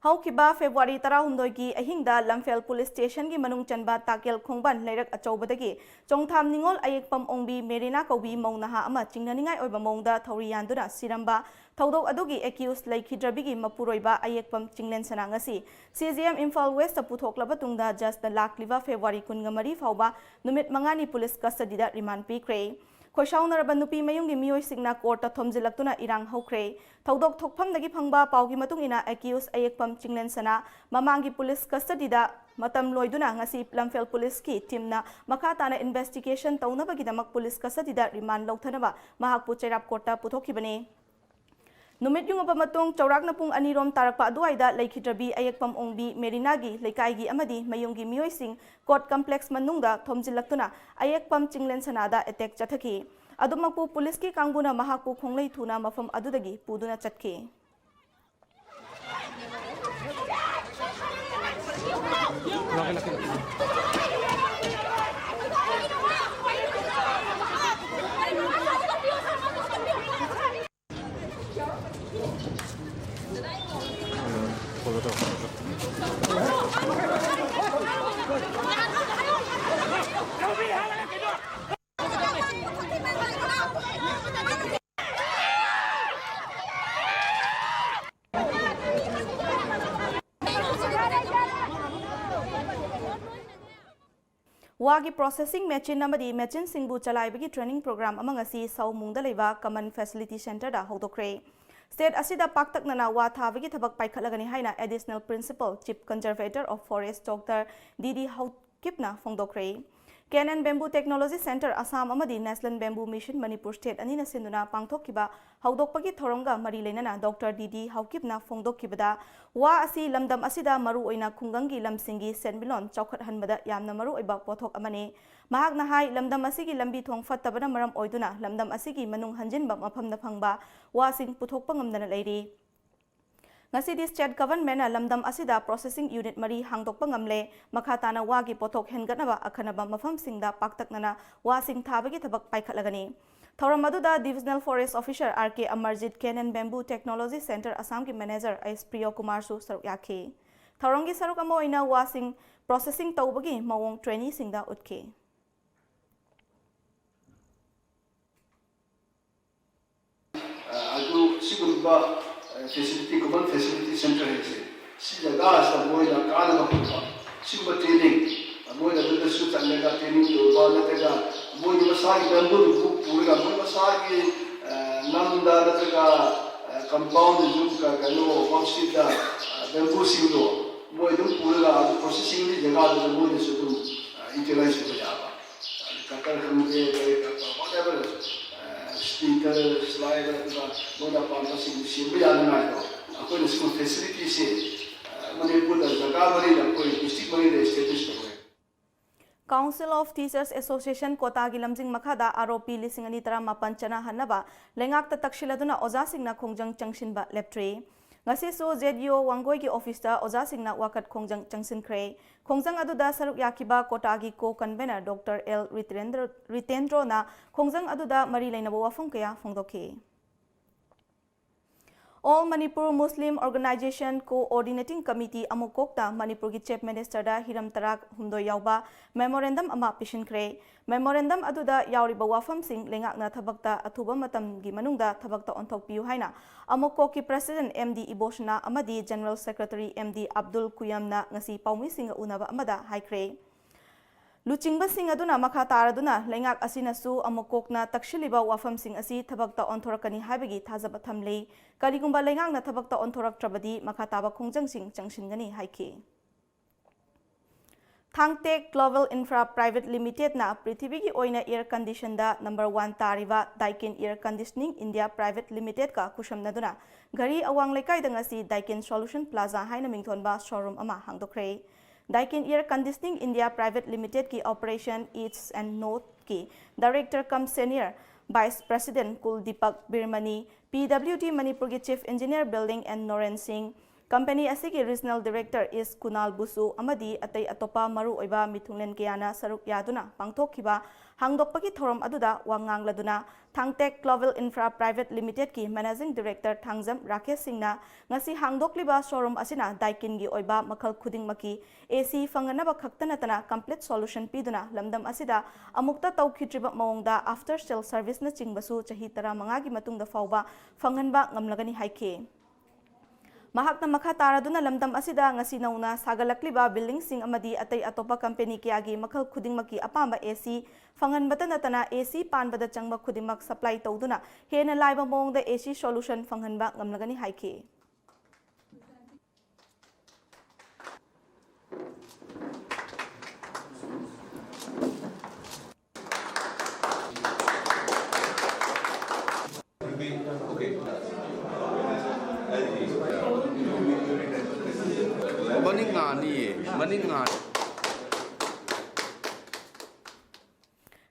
ꯍꯧꯈꯤꯕ ꯐꯦꯕ꯭ꯔꯨꯋꯥꯔꯤ ꯇꯔꯥꯍꯨꯝꯗꯣꯏꯒꯤ ꯑꯍꯤꯡꯗ ꯂꯝꯐꯦꯜ ꯄꯨꯂꯤꯁ ꯁ꯭ꯇꯦꯁꯟꯒꯤ ꯃꯅꯨꯡ ꯆꯟꯕ ꯇꯥꯀꯦꯜ ꯈꯣꯡꯕꯥꯟ ꯂꯩꯔꯛ ꯑꯆꯧꯕꯗꯒꯤ ꯆꯣꯡꯊꯥꯝ ꯅꯤꯉꯣꯜ ꯑꯌꯦꯛꯄꯝ ꯑꯣꯡꯕꯤ ꯃꯦꯔꯤꯅꯥ ꯀꯧꯕꯤ ꯃꯧ ꯅꯍꯥ ꯑꯃ ꯆꯤꯡꯅꯅꯤꯡꯉꯥꯏ ꯑꯣꯏꯕ ꯃꯑꯣꯡꯗ ꯊꯧꯔꯤ ꯌꯥꯟꯗꯨꯅ ꯁꯤꯔꯝꯕ ꯊꯧꯗꯣꯛ ꯑꯗꯨꯒꯤ ꯑꯦꯀ꯭ꯌꯨꯁ ꯂꯩꯈꯤꯗ꯭ꯔꯕꯤꯒꯤ ꯃꯄꯨꯔꯣꯏꯕ ꯑꯌꯦꯛꯄꯝ ꯆꯤꯡꯂꯦꯟꯁꯅꯥ ꯉꯁꯤ C G M Imphal west ꯄꯨꯊꯣꯛꯂꯕ ꯇꯨꯡꯗ ꯖꯁꯅ ꯂꯥꯛꯂꯤꯕ ꯐꯦꯕ꯭ꯔꯨꯋꯥꯔꯤ ꯀꯨꯟꯃꯔꯤ ꯐꯥꯎꯕ ꯅꯨꯃꯤꯠ ꯃꯉꯥꯅꯤ ꯄꯨꯂꯤꯁ ꯀꯁꯇꯗꯤꯗ ꯔꯤꯃꯥꯟ ꯄꯤꯈ꯭ꯔꯦ꯫ ꯈꯣꯏꯁꯥꯎꯅꯔꯕ ꯅꯨꯄꯤ ꯃꯌꯨꯝꯒꯤ ꯃꯤꯑꯣꯏꯁꯤꯡꯅ ꯀꯣꯔꯠꯇ ꯊꯣꯝꯖꯤꯜꯂꯛꯇꯨꯅ ꯏꯔꯥꯡ ꯍꯧꯈ꯭ꯔꯦ꯫ ꯊꯧꯗꯣꯛ ꯊꯣꯛꯐꯝꯗꯒꯤ ꯐꯪꯕ ꯄꯥꯎꯒꯤ ꯃꯇꯨꯡ ꯏꯟꯅ ꯑꯦꯀ꯭ꯌꯨꯁ ꯑꯌꯦꯛꯄꯝ ꯆꯤꯡꯂꯦꯟꯁꯅꯥ ꯃꯃꯥꯡꯒꯤ ꯄꯨꯂꯤꯁ ꯀꯁꯇꯗꯤꯗ ꯃꯇꯝ ꯂꯣꯏꯗꯨꯅ ꯉꯁꯤ ꯂꯝꯐꯦꯜ ꯄꯨꯂꯤꯁꯀꯤ ꯇꯤꯝꯅ ꯃꯈꯥ ꯇꯥꯅ ꯏꯟꯚꯦꯁꯇꯤꯒꯦꯁꯟ ꯇꯧꯅꯕꯒꯤꯗꯃꯛ ꯄꯨꯂꯤꯁ ꯀꯁꯇꯗꯤꯗ ꯔꯤꯃꯥꯟ ꯂꯧꯊꯅꯕ ꯃꯍꯥꯛꯄꯨ ꯆꯩꯔꯥꯞ ꯀꯣꯔꯠꯇ ꯄꯨꯊꯣꯛꯈꯤꯕꯅꯤ꯫ ꯅꯨꯃꯤꯠ ꯌꯨꯡꯉꯕ ꯃꯇꯨꯡ ꯆꯥꯎꯔꯥꯛꯅ ꯄꯨꯡ ꯑꯅꯤꯔꯣꯝ ꯇꯥꯔꯛꯄ ꯑꯗꯨꯋꯥꯏꯗ ꯂꯩꯈꯤꯗ꯭ꯔꯕꯤ ꯑꯌꯦꯛꯄꯝ ꯑꯣꯡꯕꯤ ꯃꯦꯔꯤꯅꯥꯒꯤ ꯂꯩꯀꯥꯏꯒꯤ ꯑꯃꯗꯤ ꯃꯌꯨꯝꯒꯤ ꯃꯤꯑꯣꯏꯁꯤꯡ ꯀꯣꯔꯠ ꯀꯝꯄ꯭ꯂꯦꯛꯁ ꯃꯅꯨꯡꯗ ꯊꯣꯝꯖꯤꯜꯂꯛꯇꯨꯅ ꯑꯌꯦꯛꯄꯝ ꯆꯤꯡꯂꯦꯟꯁꯅꯥꯗ ꯑꯦꯇꯦꯛ ꯆꯠꯊꯈꯤ꯫ ꯑꯗꯨꯃꯛꯄꯨ ꯄꯨꯂꯤꯁꯀꯤ ꯀꯥꯡꯕꯨꯅ ꯃꯍꯥꯛꯄꯨ ꯈꯣꯡꯂꯩ ꯊꯨꯅ ꯃꯐꯝ ꯑꯗꯨꯗꯒꯤ ꯄꯨꯗꯨꯅ ꯆꯠꯈꯤ꯫ ꯋꯥꯒꯤ ꯄ꯭ꯔꯣꯁꯦꯁꯤꯡ ꯃꯦꯆꯤꯟ ꯑꯃꯗꯤ ꯃꯦꯆꯤꯟꯁꯤꯡꯕꯨ ꯆꯂꯥꯏꯕꯒꯤ ꯇ꯭ꯔꯦꯅꯤꯡ ꯄ꯭ꯔꯣꯒ꯭ꯔꯥꯝ ꯑꯃ ꯉꯁꯤ ꯁꯥꯎꯃꯨꯡꯗ ꯂꯩꯕ ꯀꯃꯟ ꯐꯦꯁꯤꯂꯤꯇꯤ ꯁꯦꯟꯇꯔꯗ ꯍꯧꯗꯣꯛꯈ꯭ꯔꯦ꯫ ꯁ꯭ꯇꯦꯠ ꯑꯁꯤꯗ ꯄꯥꯛꯇꯛꯅꯅ ꯋꯥ ꯊꯥꯕꯒꯤ ꯊꯕꯛ ꯄꯥꯏꯈꯠꯂꯒꯅꯤ ꯍꯥꯏꯅ additional principal chief conservator of forest doctor D D ꯍꯧꯀꯤꯞꯅ ꯐꯣꯡꯗꯣꯛꯈ꯭ꯔꯦ꯫ K N N Bamboo Technology Center Assam ꯑꯃꯗꯤ National Bamboo Mission Manipur State ꯑꯅꯤꯅ ꯁꯤꯟꯗꯨꯅ ꯄꯥꯡꯊꯣꯛꯈꯤꯕ ꯍꯧꯗꯣꯛꯄꯒꯤ ꯊꯧꯔꯝꯒ ꯃꯔꯤ ꯂꯩꯅꯅ ꯗꯣꯛꯇꯔ ꯗꯤ ꯗꯤ ꯍꯥꯎꯀꯤꯞꯅ ꯐꯣꯡꯗꯣꯛꯈꯤꯕꯗ, ꯋꯥ ꯑꯁꯤ ꯂꯝꯗꯝ ꯑꯁꯤꯗ ꯃꯔꯨꯑꯣꯏꯅ ꯈꯨꯡꯒꯪꯒꯤ ꯂꯝꯁꯤꯡꯒꯤ ꯁꯦꯟꯃꯤꯠꯂꯣꯟ ꯆꯥꯎꯈꯠꯍꯟꯕꯗ ꯌꯥꯝꯅ ꯃꯔꯨꯑꯣꯏꯕ ꯄꯣꯠꯊꯣꯛ ꯑꯃꯅꯤ꯫ ꯃꯍꯥꯛꯅ ꯍꯥꯏ, ꯂꯝꯗꯝ ꯑꯁꯤꯒꯤ ꯂꯝꯕꯤ ꯊꯣꯡ ꯐꯠꯇꯕꯅ ꯃꯔꯝ ꯑꯣꯏꯗꯨꯅ ꯂꯝꯗꯝ ꯑꯁꯤꯒꯤ ꯃꯅꯨꯡ ꯍꯟꯖꯤꯟꯕ ꯃꯐꯝꯗ ꯐꯪꯕ ꯋꯥꯁꯤꯡ ꯄꯨꯊꯣꯛꯄ ꯉꯝꯗꯅ ꯂꯩꯔꯤ꯫ ꯉꯁꯤꯗꯤ state governmentꯅ ꯂꯝꯗꯝ ꯑꯁꯤꯗ processing unit ꯃꯔꯤ ꯍꯥꯡꯗꯣꯛꯄ ꯉꯝꯂꯦ꯫ ꯃꯈꯥ ꯇꯥꯅ ꯋꯥꯒꯤ ꯄꯣꯠꯊꯣꯛ ꯍꯦꯟꯒꯠꯅꯕ ꯑꯈꯟꯅꯕ ꯃꯐꯝꯁꯤꯡꯗ ꯄꯥꯛꯇꯛꯅꯅ ꯋꯥꯁꯤꯡ ꯊꯥꯕꯒꯤ ꯊꯕꯛ ꯄꯥꯏꯈꯠꯂꯒꯅꯤ꯫ ꯊꯧꯔꯝ ꯑꯗꯨꯗ Divisional Forest Officer R K Amarjit, K N N Bamboo Technology Center Assamꯒꯤ manager S Priyo Kumarꯁꯨ ꯁꯔꯨꯛ ꯌꯥꯈꯤ꯫ ꯊꯧꯔꯝꯒꯤ ꯁꯔꯨꯛ ꯑꯃ ꯑꯣꯏꯅ ꯋꯥꯁꯤꯡ processing ꯇꯧꯕꯒꯤ ꯃꯑꯣꯡ traineeꯁꯤꯡꯗ ꯎꯠꯈꯤ꯫ ꯑꯗꯨ ꯁꯤꯒꯨꯝꯕ facility, common facility center ꯍꯥꯏꯁꯦ, ꯁꯤ ꯖꯒꯥ ꯑꯁꯤꯗ ꯃꯣꯏꯅ ꯀꯥꯟꯅꯕ ꯐꯪꯕ, ꯁꯤꯒꯨꯝꯕ training, ꯃꯣꯏꯅ ꯑꯗꯨꯗꯁꯨ ꯆꯠꯂꯒ training ꯇꯧꯕ, ꯅꯠꯇ꯭ꯔꯒ ꯃꯣꯏꯒꯤ ꯃꯁꯥꯒꯤ bambooꯗꯨꯕꯨ ꯄꯨꯔꯒ ꯃꯣꯏ ꯃꯁꯥꯒꯤ, ꯑ, ꯂꯝꯗ ꯅꯠꯇ꯭ꯔꯒ, ꯑ, compoundꯗꯁꯨ ꯀ-, ꯀꯩꯅꯣ, homesteadꯗ, ꯑ, bambooꯁꯤꯡꯗꯣ ꯃꯣꯏ ꯑꯗꯨꯝ ꯄꯨꯔꯒ ꯑꯗꯨ processingꯒꯤ ꯖꯒꯥꯗꯨꯗ ꯃꯣꯏꯅꯁꯨ ꯑꯗꯨꯝ, ꯑ, utilize ꯇꯧꯕ ꯌꯥꯕ꯫ Cutter ꯈꯪꯗꯦ, ꯀꯔꯤ ꯀꯔꯤ, whatever, ꯑ, splitter, slider, ꯑꯗꯨꯒ ꯃꯣꯏꯅ ꯑꯄꯥꯝꯕꯁꯤꯡ ꯁꯦꯝꯕ ꯌꯥꯅꯤꯡꯉꯥꯏꯗꯣ ꯑꯩꯈꯣꯏꯅ ꯁꯤꯒꯨꯝꯕ facilityꯁꯦ, ꯑ, ꯃꯅꯤꯄꯨꯔꯗ ꯖꯒꯥ ꯃꯔꯤꯗ, ꯑꯩꯈꯣꯏ district ꯃꯔꯤꯗ establish ꯇꯧꯔꯦ꯫ Council of Teachers Association ꯀꯣꯇꯥꯒꯤ ꯂꯝꯖꯤꯡ ꯃꯈꯥꯗ ꯑꯥꯔ ꯑꯣ ꯄꯤ ꯂꯤꯁꯤꯡ ꯑꯅꯤ ꯇꯔꯥꯃꯥꯄꯟ ꯆꯠꯅꯍꯟꯅꯕ ꯂꯩꯉꯥꯛꯇ ꯇꯛꯁꯤꯜꯂꯗꯨꯅ ꯑꯣꯖꯥꯁꯤꯡꯅ ꯈꯣꯡꯖꯪ ꯆꯪꯁꯤꯟꯕ ꯂꯦꯞꯇ꯭ꯔꯤ꯫ ꯉꯁꯤꯁꯨ ꯖꯦ ꯗꯤ ꯑꯣ ꯋꯥꯡꯒꯣꯏꯒꯤ ꯑꯣꯐꯤꯁꯇ ꯑꯣꯖꯥꯁꯤꯡꯅ ꯋꯥꯀꯠ ꯈꯣꯡꯖꯪ ꯆꯪꯁꯤꯟꯈ꯭ꯔꯦ꯫ ꯈꯣꯡꯖꯪ ꯑꯗꯨꯗ ꯁꯔꯨꯛ ꯌꯥꯈꯤꯕ ꯀꯣꯇꯥꯒꯤ co-convener ꯗꯣꯛꯇꯔ ꯑꯦꯜ ꯔꯤꯇꯦꯟꯗ꯭ꯔꯣ-, ꯔꯤꯇꯦꯟꯗ꯭ꯔꯣꯅ ꯈꯣꯡꯖꯪ ꯑꯗꯨꯗ ꯃꯔꯤ ꯂꯩꯅꯕ ꯋꯥꯐꯝ ꯀꯌꯥ ꯐꯣꯡꯗꯣꯛꯈꯤ꯫ All Manipur Muslim Organization Coordinating Committee ꯑꯃꯨꯛ ꯀꯣꯛꯇ ꯃꯅꯤꯄꯨꯔꯒꯤ Chief Ministerꯗ ꯍꯤꯔꯝ ꯇꯔꯥꯍꯨꯝꯗꯣꯏ ꯌꯥꯎꯕ memorandum ꯑꯃ ꯄꯤꯁꯤꯟꯈ꯭ꯔꯦ꯫ Memorandum ꯑꯗꯨꯗ ꯌꯥꯎꯔꯤꯕ ꯋꯥꯐꯝꯁꯤꯡ ꯂꯩꯉꯥꯛꯅ ꯊꯕꯛꯇ ꯑꯊꯨꯕ ꯃꯇꯝꯒꯤ ꯃꯅꯨꯡꯗ ꯊꯕꯛꯇ ꯑꯣꯟꯊꯣꯛꯄꯤꯌꯨ ꯍꯥꯏꯅ ꯑꯃꯨꯛ ꯀꯣꯛꯀꯤ President ꯑꯦꯝ ꯗꯤ ꯏꯕꯣꯁꯅꯥ ꯑꯃꯗꯤ General Secretary M D Abdul ꯀꯨꯌꯝꯅ ꯉꯁꯤ ꯄꯥꯎꯃꯤꯁꯤꯡꯒ ꯎꯅꯕ ꯑꯃꯗ ꯍꯥꯏꯈ꯭ꯔꯦ꯫ ꯂꯨꯆꯤꯡꯕꯁꯤꯡ ꯑꯗꯨꯅ ꯃꯈꯥ ꯇꯥꯔꯗꯨꯅ ꯂꯩꯉꯥꯛ ꯑꯁꯤꯅꯁꯨ ꯑꯃꯨꯛ ꯀꯣꯛꯅ ꯇꯛꯁꯤꯜꯂꯤꯕ ꯋꯥꯐꯝꯁꯤꯡ ꯑꯁꯤ ꯊꯕꯛꯇ ꯑꯣꯟꯊꯣꯔꯛꯀꯅꯤ ꯍꯥꯏꯕꯒꯤ ꯊꯥꯖꯕ ꯊꯝꯂꯤ꯫ ꯀꯔꯤꯒꯨꯝꯕ ꯂꯩꯉꯥꯛꯅ ꯊꯕꯛꯇ ꯑꯣꯟꯊꯣꯔꯛꯇ꯭ꯔꯕꯗꯤ ꯃꯈꯥ ꯇꯥꯕ ꯈꯣꯡꯖꯪꯁꯤꯡ ꯆꯪꯁꯤꯟꯒꯅꯤ ꯍꯥꯏꯈꯤ꯫ Thangtech Global Infra Private Limited ꯅ ꯄ꯭ꯔꯤꯊꯤꯕꯤꯒꯤ ꯑꯣꯏꯅ air condition ꯗ number one ꯇꯥꯔꯤꯕ Daikin Air Conditioning India Private Limited ꯀ ꯈꯨꯠꯁꯝꯅꯗꯨꯅ ꯘꯔꯤ ꯑꯋꯥꯡ ꯂꯩꯀꯥꯏꯗ ꯉꯁꯤ Daikin Solution Plaza ꯍꯥꯏꯅ ꯃꯤꯡꯊꯣꯟꯕ showroom ꯑꯃ ꯍꯥꯡꯗꯣꯛꯈ꯭ꯔꯦ꯫ Daikin Air Conditioning India Private Limited ꯀꯤ Operation East and North ꯀꯤ Director cum Senior Vice President Kul Deepak ꯕꯤꯔꯃꯅꯤ, P W D ꯃꯅꯤꯄꯨꯔꯒꯤ Chief Engineer Building N Noren Singh, company ꯑꯁꯤꯒꯤ Regional Director East ꯀꯨꯅꯥꯜ ꯕꯨꯁꯨ ꯑꯃꯗꯤ ꯑꯇꯩ ꯑꯇꯣꯞꯄ ꯃꯔꯨꯑꯣꯏꯕ ꯃꯤꯊꯨꯡꯂꯦꯟ ꯀꯌꯥꯅ ꯁꯔꯨꯛ ꯌꯥꯗꯨꯅ ꯄꯥꯡꯊꯣꯛꯈꯤꯕ ꯍꯥꯡꯗꯣꯛꯄꯒꯤ ꯊꯧꯔꯝ ꯑꯗꯨꯗ ꯋꯥ ꯉꯥꯡꯂꯗꯨꯅ Thangtech Global Infra Private Limited ꯀꯤ Managing Director ꯊꯥꯡꯖꯝ ꯔꯥꯀꯦꯁ ꯁꯤꯡꯅ ꯉꯁꯤ ꯍꯥꯡꯗꯣꯛꯂꯤꯕ showroom ꯑꯁꯤꯅ Daikin ꯒꯤ ꯑꯣꯏꯕ ꯃꯈꯜ ꯈꯨꯗꯤꯡꯃꯛꯀꯤ A C ꯐꯪꯅꯅꯕ ꯈꯛꯇ ꯅꯠꯇꯅ complete solution ꯄꯤꯗꯨꯅ ꯂꯝꯗꯝ ꯑꯁꯤꯗ ꯑꯃꯨꯛꯇ ꯇꯧꯈꯤꯗ꯭ꯔꯤꯕ ꯃꯑꯣꯡꯗ after sale service ꯅꯆꯤꯡꯕꯁꯨ ꯆꯍꯤ ꯇꯔꯥꯃꯉꯥꯒꯤ ꯃꯇꯨꯡꯗ ꯐꯥꯎꯕ ꯐꯪꯍꯟꯕ ꯉꯝꯂꯒꯅꯤ ꯍꯥꯏꯈꯤ꯫ ꯃꯍꯥꯛꯅ ꯃꯈꯥ ꯇꯥꯔꯗꯨꯅ ꯂꯝꯗꯝ ꯑꯁꯤꯗ ꯉꯁꯤ ꯅꯧꯅ ꯁꯥꯒꯠꯂꯛꯂꯤꯕ building ꯁꯤꯡ ꯑꯃꯗꯤ ꯑꯇꯩ ꯑꯇꯣꯞꯄ company ꯀꯌꯥꯒꯤ ꯃꯈꯜ ꯈꯨꯗꯤꯡꯃꯛꯀꯤ ꯑꯄꯥꯝꯕ A C ꯐꯪꯍꯟꯕꯇ ꯅꯠꯇꯅ A C ꯄꯥꯟꯕꯗ ꯆꯪꯕ ꯈꯨꯗꯤꯡꯃꯛ supply ꯇꯧꯗꯨꯅ ꯍꯦꯟꯅ ꯂꯥꯏꯕ ꯃꯑꯣꯡꯗ A C solution ꯐꯪꯍꯟꯕ ꯉꯝꯂꯒꯅꯤ ꯍꯥꯏꯈꯤ꯫ ꯃꯅꯤꯡ ꯉꯥꯅꯤꯌꯦ, ꯃꯅꯤꯡ ꯉꯥꯅꯤ꯫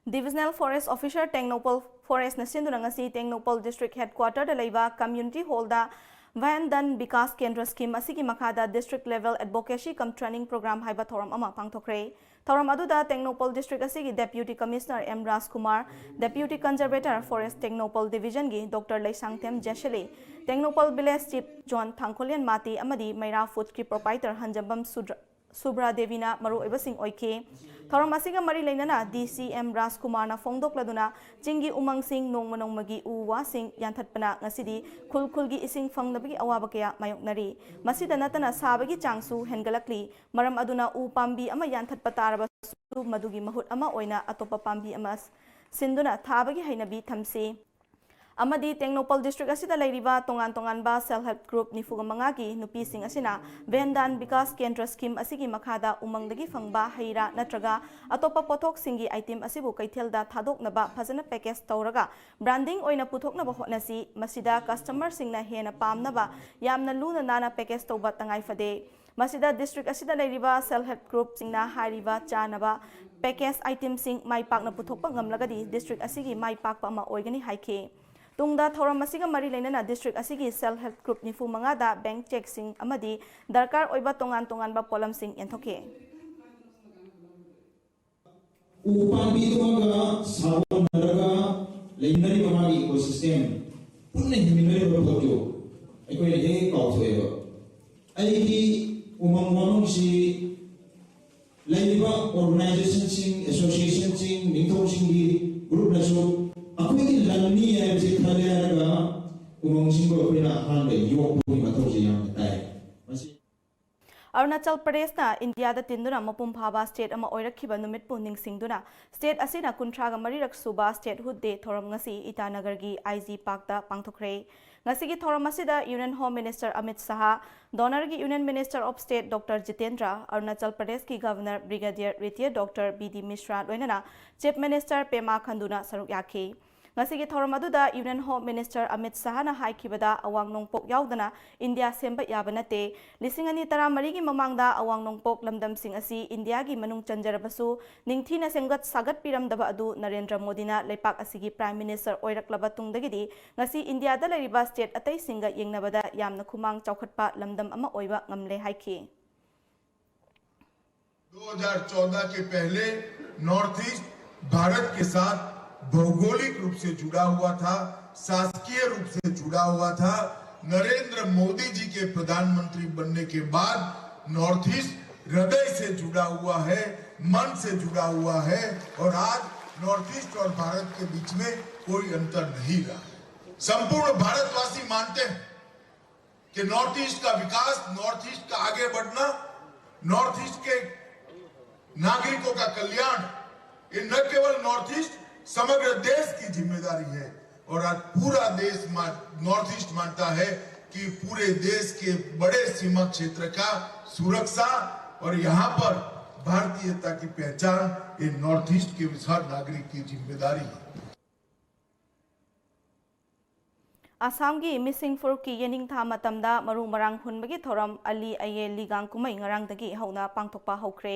Divisional Forest Officer Tengnoupal Forest ꯅ ꯁꯤꯟꯗꯨꯅ ꯉꯁꯤ ꯇꯦꯡꯅꯧꯄꯜ District Headquarter ꯗ ꯂꯩꯕ Community Hall ꯗ Van Dhan Vikas Kendra Scheme ꯑꯁꯤꯒꯤ ꯃꯈꯥꯗ District Level Advocacy cum Training Program ꯍꯥꯏꯕ ꯊꯧꯔꯝ ꯑꯃ ꯄꯥꯡꯊꯣꯛꯈ꯭ꯔꯦ꯫ ꯊꯧꯔꯝ ꯑꯗꯨꯗ ꯇꯦꯡꯅꯧꯄꯜ District ꯑꯁꯤꯒꯤ Deputy Commissioner M ꯔꯥꯖꯀꯨꯃꯥꯔ, Deputy Conservator Forest Tengnoupal Division ꯒꯤ Doctor Leishangthem ꯖꯦꯁꯂꯤ, Tengnoupal Village Chief John ꯊꯥꯡꯈꯣꯂꯦꯟ ꯃꯥꯇꯤ ꯑꯃꯗꯤ ꯃꯩꯔꯥ Foods ꯀꯤ Proprietor ꯍꯟꯖꯝꯕꯝ ꯁꯨꯗ꯭ꯔ-, ꯁꯨꯕ꯭ꯔꯥ ꯗꯦꯕꯤꯅ ꯃꯔꯨꯑꯣꯏꯕꯁꯤꯡ ꯑꯣꯏꯈꯤ꯫ ꯊꯧꯔꯝ ꯑꯁꯤꯒ ꯃꯔꯤ ꯂꯩꯅꯅ D C M ꯔꯥꯖꯀꯨꯃꯥꯔꯅ ꯐꯣꯡꯗꯣꯛꯂꯗꯨꯅ ꯆꯤꯡꯒꯤ ꯎꯃꯪꯁꯤꯡ, ꯅꯣꯡꯃ ꯅꯣꯡꯃꯒꯤ ꯎ ꯋꯥꯁꯤꯡ ꯌꯥꯟꯊꯠꯄꯅ ꯉꯁꯤꯗꯤ ꯈꯨꯜ ꯈꯨꯜꯒꯤ ꯏꯁꯤꯡ ꯐꯪꯗꯕꯒꯤ ꯑꯋꯥꯕ ꯀꯌꯥ ꯃꯥꯌꯣꯛꯅꯔꯤ꯫ ꯃꯁꯤꯗ ꯅꯠꯇꯅ ꯁꯥꯕꯒꯤ ꯆꯥꯡꯁꯨ ꯍꯦꯟꯒꯠꯂꯛꯂꯤ꯫ ꯃꯔꯝ ꯑꯗꯨꯅ ꯎ ꯄꯥꯝꯕꯤ ꯑꯃ ꯌꯥꯟꯊꯠꯄ ꯇꯥꯔꯕꯁꯨ ꯃꯗꯨꯒꯤ ꯃꯍꯨꯠ ꯑꯃ ꯑꯣꯏꯅ ꯑꯇꯣꯞꯄ ꯄꯥꯝꯕꯤ ꯑꯃ ꯁꯤꯟꯗꯨꯅ ꯊꯥꯕꯒꯤ ꯍꯩꯅꯕꯤ ꯊꯝꯁꯤ꯫ ꯑꯃꯗꯤ ꯇꯦꯡꯅꯧꯄꯜ district ꯑꯁꯤꯗ ꯂꯩꯔꯤꯕ ꯇꯣꯉꯥꯟ ꯇꯣꯉꯥꯟꯕ self help group ꯅꯤꯐꯨꯒ ꯃꯉꯥꯒꯤ ꯅꯨꯄꯤꯁꯤꯡ ꯑꯁꯤꯅ Van Dhan Vikas Kendra scheme ꯑꯁꯤꯒꯤ ꯃꯈꯥꯗ ꯎꯃꯪꯗꯒꯤ ꯐꯪꯕ ꯍꯩ ꯔꯥ ꯅꯠꯇ꯭ꯔꯒ ꯑꯇꯣꯞꯄ ꯄꯣꯠꯊꯣꯛꯁꯤꯡꯒꯤ item ꯑꯁꯤꯕꯨ ꯀꯩꯊꯦꯜꯗ ꯊꯥꯗꯣꯛꯅꯕ ꯐꯖꯅ package ꯇꯧꯔꯒ branding ꯑꯣꯏꯅ ꯄꯨꯊꯣꯛꯅꯕ ꯍꯣꯠꯅꯁꯤ꯫ ꯃꯁꯤꯗ customerꯁꯤꯡꯅ ꯍꯦꯟꯅ ꯄꯥꯝꯅꯕ ꯌꯥꯝꯅ ꯂꯨꯅ ꯅꯥꯟꯅ package ꯇꯧꯕ ꯇꯉꯥꯏ ꯐꯗꯦ꯫ ꯃꯁꯤꯗ district ꯑꯁꯤꯗ ꯂꯩꯔꯤꯕ self help groupꯁꯤꯡꯅ ꯍꯥꯏꯔꯤꯕ ꯆꯥꯅꯕ package itemꯁꯤꯡ ꯃꯥꯏ ꯄꯥꯛꯅ ꯄꯨꯊꯣꯛꯄ ꯉꯝꯂꯒꯗꯤ district ꯑꯁꯤꯒꯤ ꯃꯥꯏ ꯄꯥꯛꯄ ꯑꯃ ꯑꯣꯏꯒꯅꯤ ꯍꯥꯏꯈꯤ꯫ ꯇꯨꯡꯗ ꯊꯧꯔꯝ ꯑꯁꯤꯒ ꯃꯔꯤ ꯂꯩꯅꯅ district ꯑꯁꯤꯒꯤ self help group ꯅꯤꯐꯨ ꯃꯉꯥꯗ bank chequeꯁꯤꯡ ꯑꯃꯗꯤ ꯗꯔꯀꯥꯔ ꯑꯣꯏꯕ ꯇꯣꯉꯥꯟ ꯇꯣꯉꯥꯟꯕ ꯄꯣꯠꯂꯝꯁꯤꯡ ꯌꯦꯟꯊꯣꯛꯈꯤ꯫ ꯎ ꯄꯥꯝꯕꯤꯗꯨꯃꯒ ꯁꯥꯒꯣꯟꯅꯔꯒ ꯂꯩꯃꯤꯟꯅꯔꯤꯕ ꯃꯥꯒꯤ ecosystem, ꯄꯨꯟꯅ ꯍꯤꯡꯃꯤꯟꯅꯔꯤꯕ ꯄꯣꯠꯇꯨ ꯑꯩꯈꯣꯏꯅ ꯍꯦꯛ ꯍꯦꯛ ꯀꯥꯎꯊꯣꯛꯑꯦꯕ꯫ ꯑꯩꯒꯤ ꯎꯃꯪ ꯋꯥꯃꯪꯁꯤ ꯂꯩꯔꯤꯕ organizationꯁꯤꯡ, associationꯁꯤꯡ, ꯅꯤꯡꯊꯧꯁꯤꯡꯒꯤ groupꯅꯁꯨ ꯑꯩꯈꯣꯏꯒꯤ ꯂꯝꯅꯤ ꯍꯥꯏꯕꯁꯤ ꯈꯜꯂꯦ ꯍꯥꯏꯔꯒ ꯎꯃꯪꯁꯤꯡꯕꯨ ꯑꯩꯈꯣꯏꯅ ꯑꯍꯥꯟꯕ ꯌꯣꯛꯄꯒꯤ ꯃꯊꯧꯁꯤ ꯌꯥꯝꯅ ꯇꯥꯏ꯫ ꯃꯁꯤ ꯑꯔꯨꯅꯥꯆꯜ ꯄ꯭ꯔꯗꯦꯁꯅ ꯏꯟꯗꯤꯌꯥꯗ ꯇꯤꯟꯗꯨꯅ ꯃꯄꯨꯡ ꯐꯥꯕ state ꯑꯃ ꯑꯣꯏꯔꯛꯈꯤꯕ ꯅꯨꯃꯤꯠꯄꯨ ꯅꯤꯡꯁꯤꯡꯗꯨꯅ state ꯑꯁꯤꯅ ꯀꯨꯟꯊ꯭ꯔꯥꯒ ꯃꯔꯤꯔꯛ ꯁꯨꯕ Statehood Day ꯊꯧꯔꯝ ꯉꯁꯤ ꯏꯇꯥꯅꯒꯔꯒꯤ I G Parkꯇ ꯄꯥꯡꯊꯣꯛꯈ꯭ꯔꯦ꯫ ꯉꯁꯤꯒꯤ ꯊꯧꯔꯝ ꯑꯁꯤꯗ Union Home Minister Amit Shah, DoNERꯒꯤ Union Minister of State Doctor Jitendra, Arunachal ꯄ꯭ꯔꯗꯦꯁꯀꯤ Governor Brigadier Retired Doctor B D Mishra ꯂꯣꯏꯅꯅ Chief Minister ꯄꯦꯃꯥ ꯈꯟꯗꯨꯅ ꯁꯔꯨꯛ ꯌꯥꯈꯤ꯫ ꯉꯁꯤꯒꯤ ꯊꯧꯔꯝ ꯑꯗꯨꯗ Union Home Minister ꯑꯃꯤꯠ ꯁꯍꯥꯅ ꯍꯥꯏꯈꯤꯕꯗ, ꯑꯋꯥꯡ ꯅꯣꯡꯄꯣꯛ ꯌꯥꯎꯗꯅ ꯏꯟꯗꯤꯌꯥ ꯁꯦꯝꯕ ꯌꯥꯕ ꯅꯠꯇꯦ꯫ ꯂꯤꯁꯤꯡ ꯑꯅꯤ ꯇꯔꯥꯃꯔꯤꯒꯤ ꯃꯃꯥꯡꯗ ꯑꯋꯥꯡ ꯅꯣꯡꯄꯣꯛ ꯂꯝꯗꯝꯁꯤꯡ ꯑꯁꯤ ꯏꯟꯗꯤꯌꯥꯒꯤ ꯃꯅꯨꯡ ꯆꯟꯖꯔꯕꯁꯨ, ꯅꯤꯡꯊꯤꯅ ꯁꯦꯝꯒꯠ ꯁꯥꯒꯠꯄꯤꯔꯝꯗꯕ ꯑꯗꯨ ꯅꯔꯦꯟꯗ꯭ꯔ ꯃꯣꯗꯤꯅ ꯂꯩꯄꯥꯛ ꯑꯁꯤꯒꯤ Prime Minister ꯑꯣꯏꯔꯛꯂꯕ ꯇꯨꯡꯗꯒꯤꯗꯤ ꯉꯁꯤ ꯏꯟꯗꯤꯌꯥꯗ ꯂꯩꯔꯤꯕ state ꯑꯇꯩꯁꯤꯡꯒ ꯌꯦꯡꯅꯕꯗ ꯌꯥꯝꯅ ꯈꯨꯃꯥꯡ ꯆꯥꯎꯈꯠꯄ ꯂꯝꯗꯝ ꯑꯃ ꯑꯣꯏꯕ ꯉꯝꯂꯦ ꯍꯥꯏꯈꯤ꯫ दो हज़ार चौदह के पहले नॉर्थ ईस्ट भारत के साथ भौगोलिक रूप से जुड़ा हुआ था, शासकीय रूप से जुड़ा हुआ था। नरेंद्र मोदी जी के प्रधानमंत्री बनने के बाद नॉर्थ ईस्ट हृदय से जुड़ा हुआ है, मन से जुड़ा हुआ है और आज नॉर्थ ईस्ट और भारत के बीच में कोई अंतर नहीं रहा। संपूर्ण भारतवासी मानते हैं कि नॉर्थ ईस्ट का विकास, नॉर्थ ईस्ट का आगे बढ़ना, नॉर्थ ईस्ट के नागरिकों का कल्याण, ये न केवल नॉर्थ ईस्ट, समग्र देश की जिम्मेदारी है। और आज पूरा देश मान, नॉर्थ ईस्ट मानता है कि पूरे देश के बड़े सीमा क्षेत्र का सुरक्षा और यहाँ पर भारतीयता की पहचान ये नॉर्थ ईस्ट के हर नागरिक की जिम्मेदारी है। ꯑꯁꯥꯝꯒꯤ ꯃꯤꯁꯤꯡ ꯐꯨꯔꯨꯞꯀꯤ ꯌꯦꯅꯤꯡꯊꯥ ꯃꯇꯝꯗ ꯃꯔꯨ ꯃꯔꯥꯡ ꯍꯨꯟꯕꯒꯤ ꯊꯧꯔꯝ ꯑꯂꯤ ꯑꯌꯦ ꯂꯤꯒꯥꯡ ꯀꯨꯝꯍꯩ ꯉꯔꯥꯡꯗꯒꯤ ꯍꯧꯅ ꯄꯥꯡꯊꯣꯛꯄ ꯍꯧꯈ꯭ꯔꯦ꯫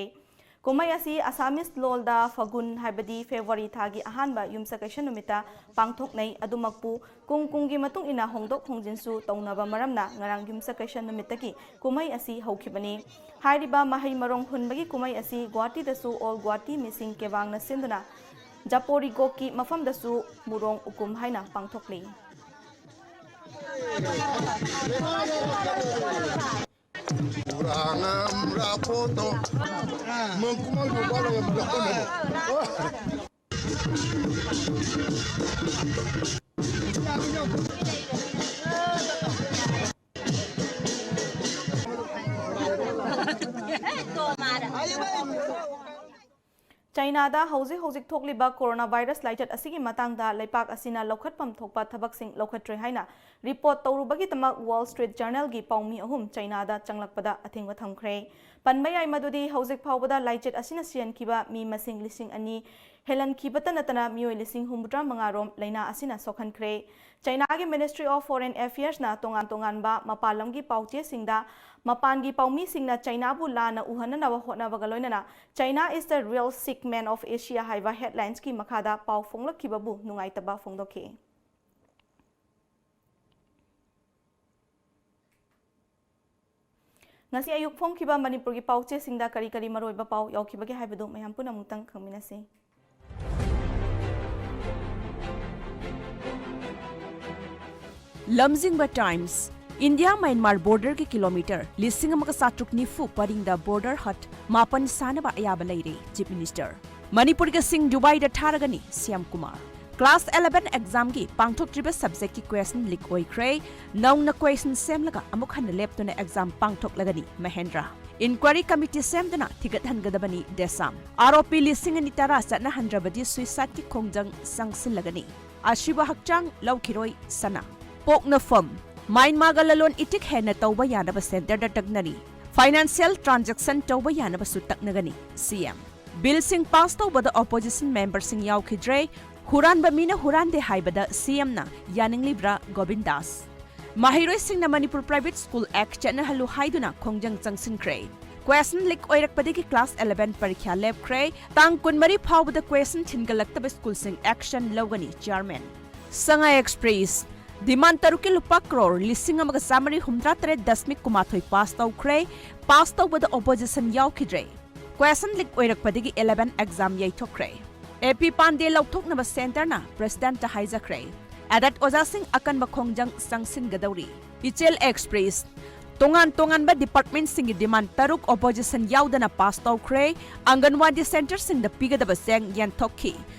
ꯀꯨꯝꯍꯩ ꯑꯁꯤ ꯑꯁꯥꯃꯤꯁ ꯂꯣꯜꯗ ꯐꯒꯨꯟ ꯍꯥꯏꯕꯗꯤ ꯐꯦꯕ꯭ꯔꯨꯋꯥꯔꯤ ꯊꯥꯒꯤ ꯑꯍꯥꯟꯕ ꯌꯨꯝꯁꯀꯩꯁ ꯅꯨꯃꯤꯠꯇ ꯄꯥꯡꯊꯣꯛꯅꯩ꯫ ꯑꯗꯨꯃꯛꯄꯨ ꯀꯨꯝ ꯀꯨꯝꯒꯤ ꯃꯇꯨꯡ ꯏꯟꯅ ꯍꯣꯡꯗꯣꯛ ꯍꯣꯡꯖꯤꯟꯁꯨ ꯇꯧꯅꯕ ꯃꯔꯝꯅ ꯉꯔꯥꯡ ꯌꯨꯝꯁꯀꯩꯁ ꯅꯨꯃꯤꯠꯇꯒꯤ ꯀꯨꯝꯍꯩ ꯑꯁꯤ ꯍꯧꯈꯤꯕꯅꯤ꯫ ꯍꯥꯏꯔꯤꯕ ꯃꯍꯩ ꯃꯔꯣꯡ ꯍꯨꯟꯕꯒꯤ ꯀꯨꯝꯍꯩ ꯑꯁꯤ ꯒꯨꯋꯥꯍꯥꯇꯤꯗꯁꯨ ꯑꯣꯜ ꯒꯨꯋꯥꯍꯥꯇꯤ ꯃꯤꯁꯤꯡ ꯀꯦꯕꯥꯡꯅ ꯁꯤꯟꯗꯨꯅ ꯖꯄꯣꯔꯤꯒꯣꯛꯀꯤ ꯃꯐꯝꯗꯁꯨ ꯃꯨꯔꯣꯡ ꯎꯀꯨꯝ ꯍꯥꯏꯅ ꯄꯥꯡꯊꯣꯛꯂꯤ꯫ ꯆꯥꯏꯅꯥꯗ ꯍꯧꯖꯤꯛ ꯍꯧꯖꯤꯛ ꯊꯣꯛꯂꯤꯕ ꯀꯣꯔꯣꯅꯥ ꯚꯥꯏꯔꯁ ꯂꯥꯏꯆꯠ ꯑꯁꯤꯒꯤ ꯃꯇꯥꯡꯗ ꯂꯩꯄꯥꯛ ꯑꯁꯤꯅ ꯂꯧꯈꯠꯐꯝ ꯊꯣꯛꯄ ꯊꯕꯛꯁꯤꯡ ꯂꯧꯈꯠꯇ꯭ꯔꯦ ꯍꯥꯏꯅ ꯔꯤꯄꯣꯔꯠ ꯇꯧꯔꯨꯕꯒꯤꯗꯃꯛ ꯋꯥꯜ ꯁ꯭ꯇ꯭ꯔꯤꯠ ꯖꯔꯅꯦꯜꯒꯤ ꯄꯥꯎꯃꯤ ꯑꯍꯨꯝ ꯆꯥꯏꯅꯥꯗ ꯆꯪꯂꯛꯄꯗ ꯑꯊꯤꯡꯕ ꯊꯝꯈ꯭ꯔꯦ꯫ ꯄꯟꯕ ꯌꯥꯏ ꯃꯗꯨꯗꯤ ꯍꯧꯖꯤꯛ ꯐꯥꯎꯕꯗ ꯂꯥꯏꯆꯠ ꯑꯁꯤꯅ ꯁꯤꯍꯟꯈꯤꯕ ꯃꯤ ꯃꯁꯤꯡ ꯂꯤꯁꯤꯡ ꯑꯅꯤ ꯍꯦꯜꯍꯟꯈꯤꯕꯇ ꯅꯠꯇꯅ ꯃꯤꯑꯣꯏ ꯂꯤꯁꯤꯡ ꯍꯨꯝꯐꯨꯇꯔꯥ ꯃꯉꯥ ꯔꯣꯝ ꯂꯥꯏꯅꯥ ꯑꯁꯤꯅ ꯁꯣꯛꯍꯟꯈ꯭ꯔꯦ꯫ ꯆꯥꯏꯅꯥꯒꯤ Ministry of Foreign Affairsꯅ ꯇꯣꯉꯥꯟ ꯇꯣꯉꯥꯟꯕ ꯃꯄꯥꯟ ꯂꯝꯒꯤ ꯄꯥꯎꯆꯦꯁꯤꯡꯗ ꯃꯄꯥꯟꯒꯤ ꯄꯥꯎꯃꯤꯁꯤꯡꯅ ꯆꯥꯏꯅꯥꯕꯨ ꯂꯥꯟꯅ ꯎꯍꯟꯅꯅꯕ ꯍꯣꯠꯅꯕꯒ ꯂꯣꯏꯅꯅ China is the real sick man of Asia ꯍꯥꯏꯕ ꯍꯦꯗꯂꯥꯏꯟꯁꯀꯤ ꯃꯈꯥꯗ ꯄꯥꯎ ꯐꯣꯡꯂꯛꯈꯤꯕꯕꯨ ꯅꯨꯡꯉꯥꯏꯇꯕ ꯐꯣꯡꯗꯣꯛꯈꯤ꯫ ꯉꯁꯤ ꯑꯌꯨꯛ ꯐꯣꯡꯈꯤꯕ ꯃꯅꯤꯄꯨꯔꯒꯤ ꯄꯥꯎꯆꯦꯁꯤꯡꯗ ꯀꯔꯤ ꯀꯔꯤ ꯃꯔꯨꯑꯣꯏꯕ ꯄꯥꯎ ꯌꯥꯎꯈꯤꯕꯒꯦ ꯍꯥꯏꯕꯗꯨ ꯃꯌꯥꯝ ꯄꯨꯝꯅꯃꯛꯇꯪ ꯈꯪꯃꯤꯟꯅꯁꯤ꯫ ꯂꯝꯖꯤꯡꯕ ꯇꯥꯏꯝꯁ꯫ ꯏꯟꯗꯤꯌꯥ ꯃ꯭ꯌꯥꯟꯃꯥꯔ ꯕꯣꯔꯗꯔꯒꯤ ꯀꯤꯂꯣꯃꯤꯇꯔ ꯂꯤꯁꯤꯡ ꯑꯃꯒ ꯆꯥꯇ꯭ꯔꯨꯛ ꯅꯤꯐꯨ ꯄꯔꯤꯡꯗ ꯕꯣꯔꯗꯔ ꯍꯠ ꯃꯥꯄꯟ ꯁꯥꯅꯕ ꯑꯌꯥꯕ ꯂꯩꯔꯦ, ꯆꯤꯐ ꯃꯤꯅꯤꯁꯇꯔ꯫ ꯃꯅꯤꯄꯨꯔꯒꯤ ꯁꯤꯡ ꯗꯨꯕꯥꯏꯗ ꯊꯥꯔꯒꯅꯤ, ꯁꯤ ꯑꯦꯝ ꯀꯨꯃꯥꯔ꯫ ꯀ꯭ꯂꯥꯁ ꯑꯦꯂꯦꯚꯦꯟ ꯑꯦꯛꯖꯥꯝꯒꯤ ꯄꯥꯡꯊꯣꯛꯇ꯭ꯔꯤꯕ ꯁꯕꯖꯦꯛꯀꯤ ꯀ꯭ꯋꯦꯁꯟ ꯂꯤꯛ ꯑꯣꯏꯈ꯭ꯔꯦ꯫ ꯅꯧꯅ ꯀ꯭ꯋꯦꯁꯟ ꯁꯦꯝꯂꯒ ꯑꯃꯨꯛ ꯍꯟꯅ ꯂꯦꯞꯇꯨꯅ ꯑꯦꯛꯖꯥꯝ ꯄꯥꯡꯊꯣꯛꯂꯒꯅꯤ, ꯃꯍꯦꯟꯗ꯭ꯔ꯫ ꯏꯟꯀ꯭ꯋꯥꯏꯔꯤ ꯀꯃꯤꯇꯤ ꯁꯦꯝꯗꯨꯅ ꯊꯤꯒꯠꯍꯟꯒꯗꯕꯅꯤ, ꯗꯦꯁꯥꯝ꯫ ꯑꯥꯔ ꯑꯣ ꯄꯤ ꯂꯤꯁꯤꯡ ꯑꯅꯤ ꯇꯔꯥ ꯆꯠꯅꯍꯟꯗ꯭ꯔꯕꯗꯤ ꯁꯨꯏꯁꯥꯏꯗꯀꯤ ꯈꯣꯡꯖꯪ ꯆꯪꯁꯤꯜꯂꯒꯅꯤ꯫ ꯑꯁꯤꯕ ꯍꯛꯆꯥꯡ ꯂꯧꯈꯤꯔꯣꯏ ꯁꯅꯥ꯫ ꯄꯣꯛꯅꯐꯝ, ꯃ꯭ꯌꯥꯟꯃꯥꯔꯒ ꯂꯂꯣꯟ ꯏꯇꯤꯛ ꯍꯦꯟꯅ ꯇꯧꯕ ꯌꯥꯅꯕ ꯁꯦꯟꯇꯔꯗ ꯇꯛꯅꯔꯤ꯫ ꯐꯥꯏꯅꯥꯟꯁꯤꯌꯦꯜ ꯇ꯭ꯔꯥꯟꯖꯦꯛꯁꯟ ꯇꯧꯕ ꯌꯥꯅꯕꯁꯨ ꯇꯛꯅꯒꯅꯤ, ꯁꯤ ꯑꯦꯝ꯫ ꯕꯤꯜꯁꯤꯡ ꯄꯥꯁ ꯇꯧꯕꯗ ꯑꯣꯄꯣꯖꯤꯁꯟ ꯃꯦꯝꯕꯔꯁꯤꯡ ꯌꯥꯎꯈꯤꯗ꯭ꯔꯦ꯫ ꯍꯨꯔꯥꯟꯕ ꯃꯤꯅ ꯍꯨꯔꯥꯟꯗꯦ ꯍꯥꯏꯕꯗ ꯁꯤ ꯑꯦꯝꯅ ꯌꯥꯅꯤꯡꯂꯤꯕ꯭ꯔꯥ, ꯒꯣꯕꯤꯟꯗꯥꯁ? ꯃꯍꯩꯔꯣꯏꯁꯤꯡꯅ ꯃꯅꯤꯄꯨꯔ ꯄ꯭ꯔꯥꯏꯚꯦꯠ ꯁ꯭ꯀꯨꯜ ꯑꯦꯛ ꯆꯠꯅꯍꯜꯂꯨ ꯍꯥꯏꯗꯨꯅ ꯈꯣꯡꯖꯪ ꯆꯪꯁꯤꯟꯈ꯭ꯔꯦ꯫ ꯀ꯭ꯋꯦꯁꯟ ꯂꯤꯛ ꯑꯣꯏꯔꯛꯄꯗꯒꯤ ꯀ꯭ꯂꯥꯁ ꯑꯦꯂꯦꯚꯦꯟ ꯄꯔꯤꯈ꯭ꯌꯥ ꯂꯦꯞꯈ꯭ꯔꯦ꯫ ꯇꯥꯡ ꯀꯨꯟꯃꯔꯤ ꯐꯥꯎꯕꯗ ꯀ꯭ꯋꯦꯁꯟ ꯊꯤꯟꯒꯠꯂꯛꯇꯕ ꯁ꯭ꯀꯨꯜꯁꯤꯡ ꯑꯦꯛꯁꯟ ꯂꯧꯒꯅꯤ, ꯆꯤꯌꯔꯃꯦꯟ꯫ ꯁꯉꯥꯏ ꯑꯦꯛꯁꯄ꯭ꯔꯦꯁ, ꯗꯤꯃꯥꯟ ꯇꯔꯨꯛꯀꯤ ꯂꯨꯄꯥ ꯀ꯭ꯔꯣꯔ ꯂꯤꯁꯤꯡ ꯑꯃꯒ ꯆꯥꯃꯔꯤ ꯍꯨꯝꯗ꯭ꯔꯥ ꯇꯔꯦꯠ ꯗꯁꯃꯤꯛ ꯀꯨꯟꯃꯥꯊꯣꯏ ꯄꯥꯁ ꯇꯧꯈ꯭ꯔꯦ꯫ ꯄꯥꯁ ꯇꯧꯕꯗ ꯑꯣꯄꯣꯖꯤꯁꯟ ꯌꯥꯎꯈꯤꯗ꯭ꯔꯦ꯫ ꯀ꯭ꯋꯦꯁꯟ ꯂꯤꯛ ꯑꯣꯏꯔꯛꯄꯗꯒꯤ ꯑꯦꯂꯦꯚꯦꯟ ꯑꯦꯛꯖꯥꯝ ꯌꯩꯊꯣꯛꯈ꯭ꯔꯦ꯫ ꯑꯦ ꯄꯤ ꯄꯥꯟꯗꯦ ꯂꯧꯊꯣꯛꯅꯕ ꯁꯦꯟꯇꯔꯅ ꯄ꯭ꯔꯦꯁꯤꯗꯦꯟꯠꯇ ꯍꯥꯏꯖꯈ꯭ꯔꯦ꯫ ꯑꯦꯗꯦꯗ ꯑꯣꯖꯥꯁꯤꯡ ꯑꯀꯟꯕ ꯈꯣꯡꯖꯪ ꯆꯪꯁꯤꯟꯒꯗꯧꯔꯤ꯫ ꯏꯆꯦꯜ ꯑꯦꯛꯁꯄ꯭ꯔꯦꯁ, ꯇꯣꯉꯥꯟ ꯇꯣꯉꯥꯟꯕ ꯗꯤꯄꯥꯔꯠꯃꯦꯟꯠꯁꯤꯡꯒꯤ ꯗꯤꯃꯥꯟ ꯇꯔꯨꯛ ꯑꯣꯄꯣꯖꯤꯁꯟ ꯌꯥꯎꯗꯅ ꯄꯥꯁ ꯇꯧꯈ꯭ꯔꯦ꯫ ꯑꯪꯒꯟꯋꯥꯗꯤ ꯁꯦꯟꯇꯔꯁꯤꯡꯗ ꯄꯤꯒꯗꯕ ꯆꯦꯡ ꯌꯦꯟꯊꯣꯛꯈꯤ꯫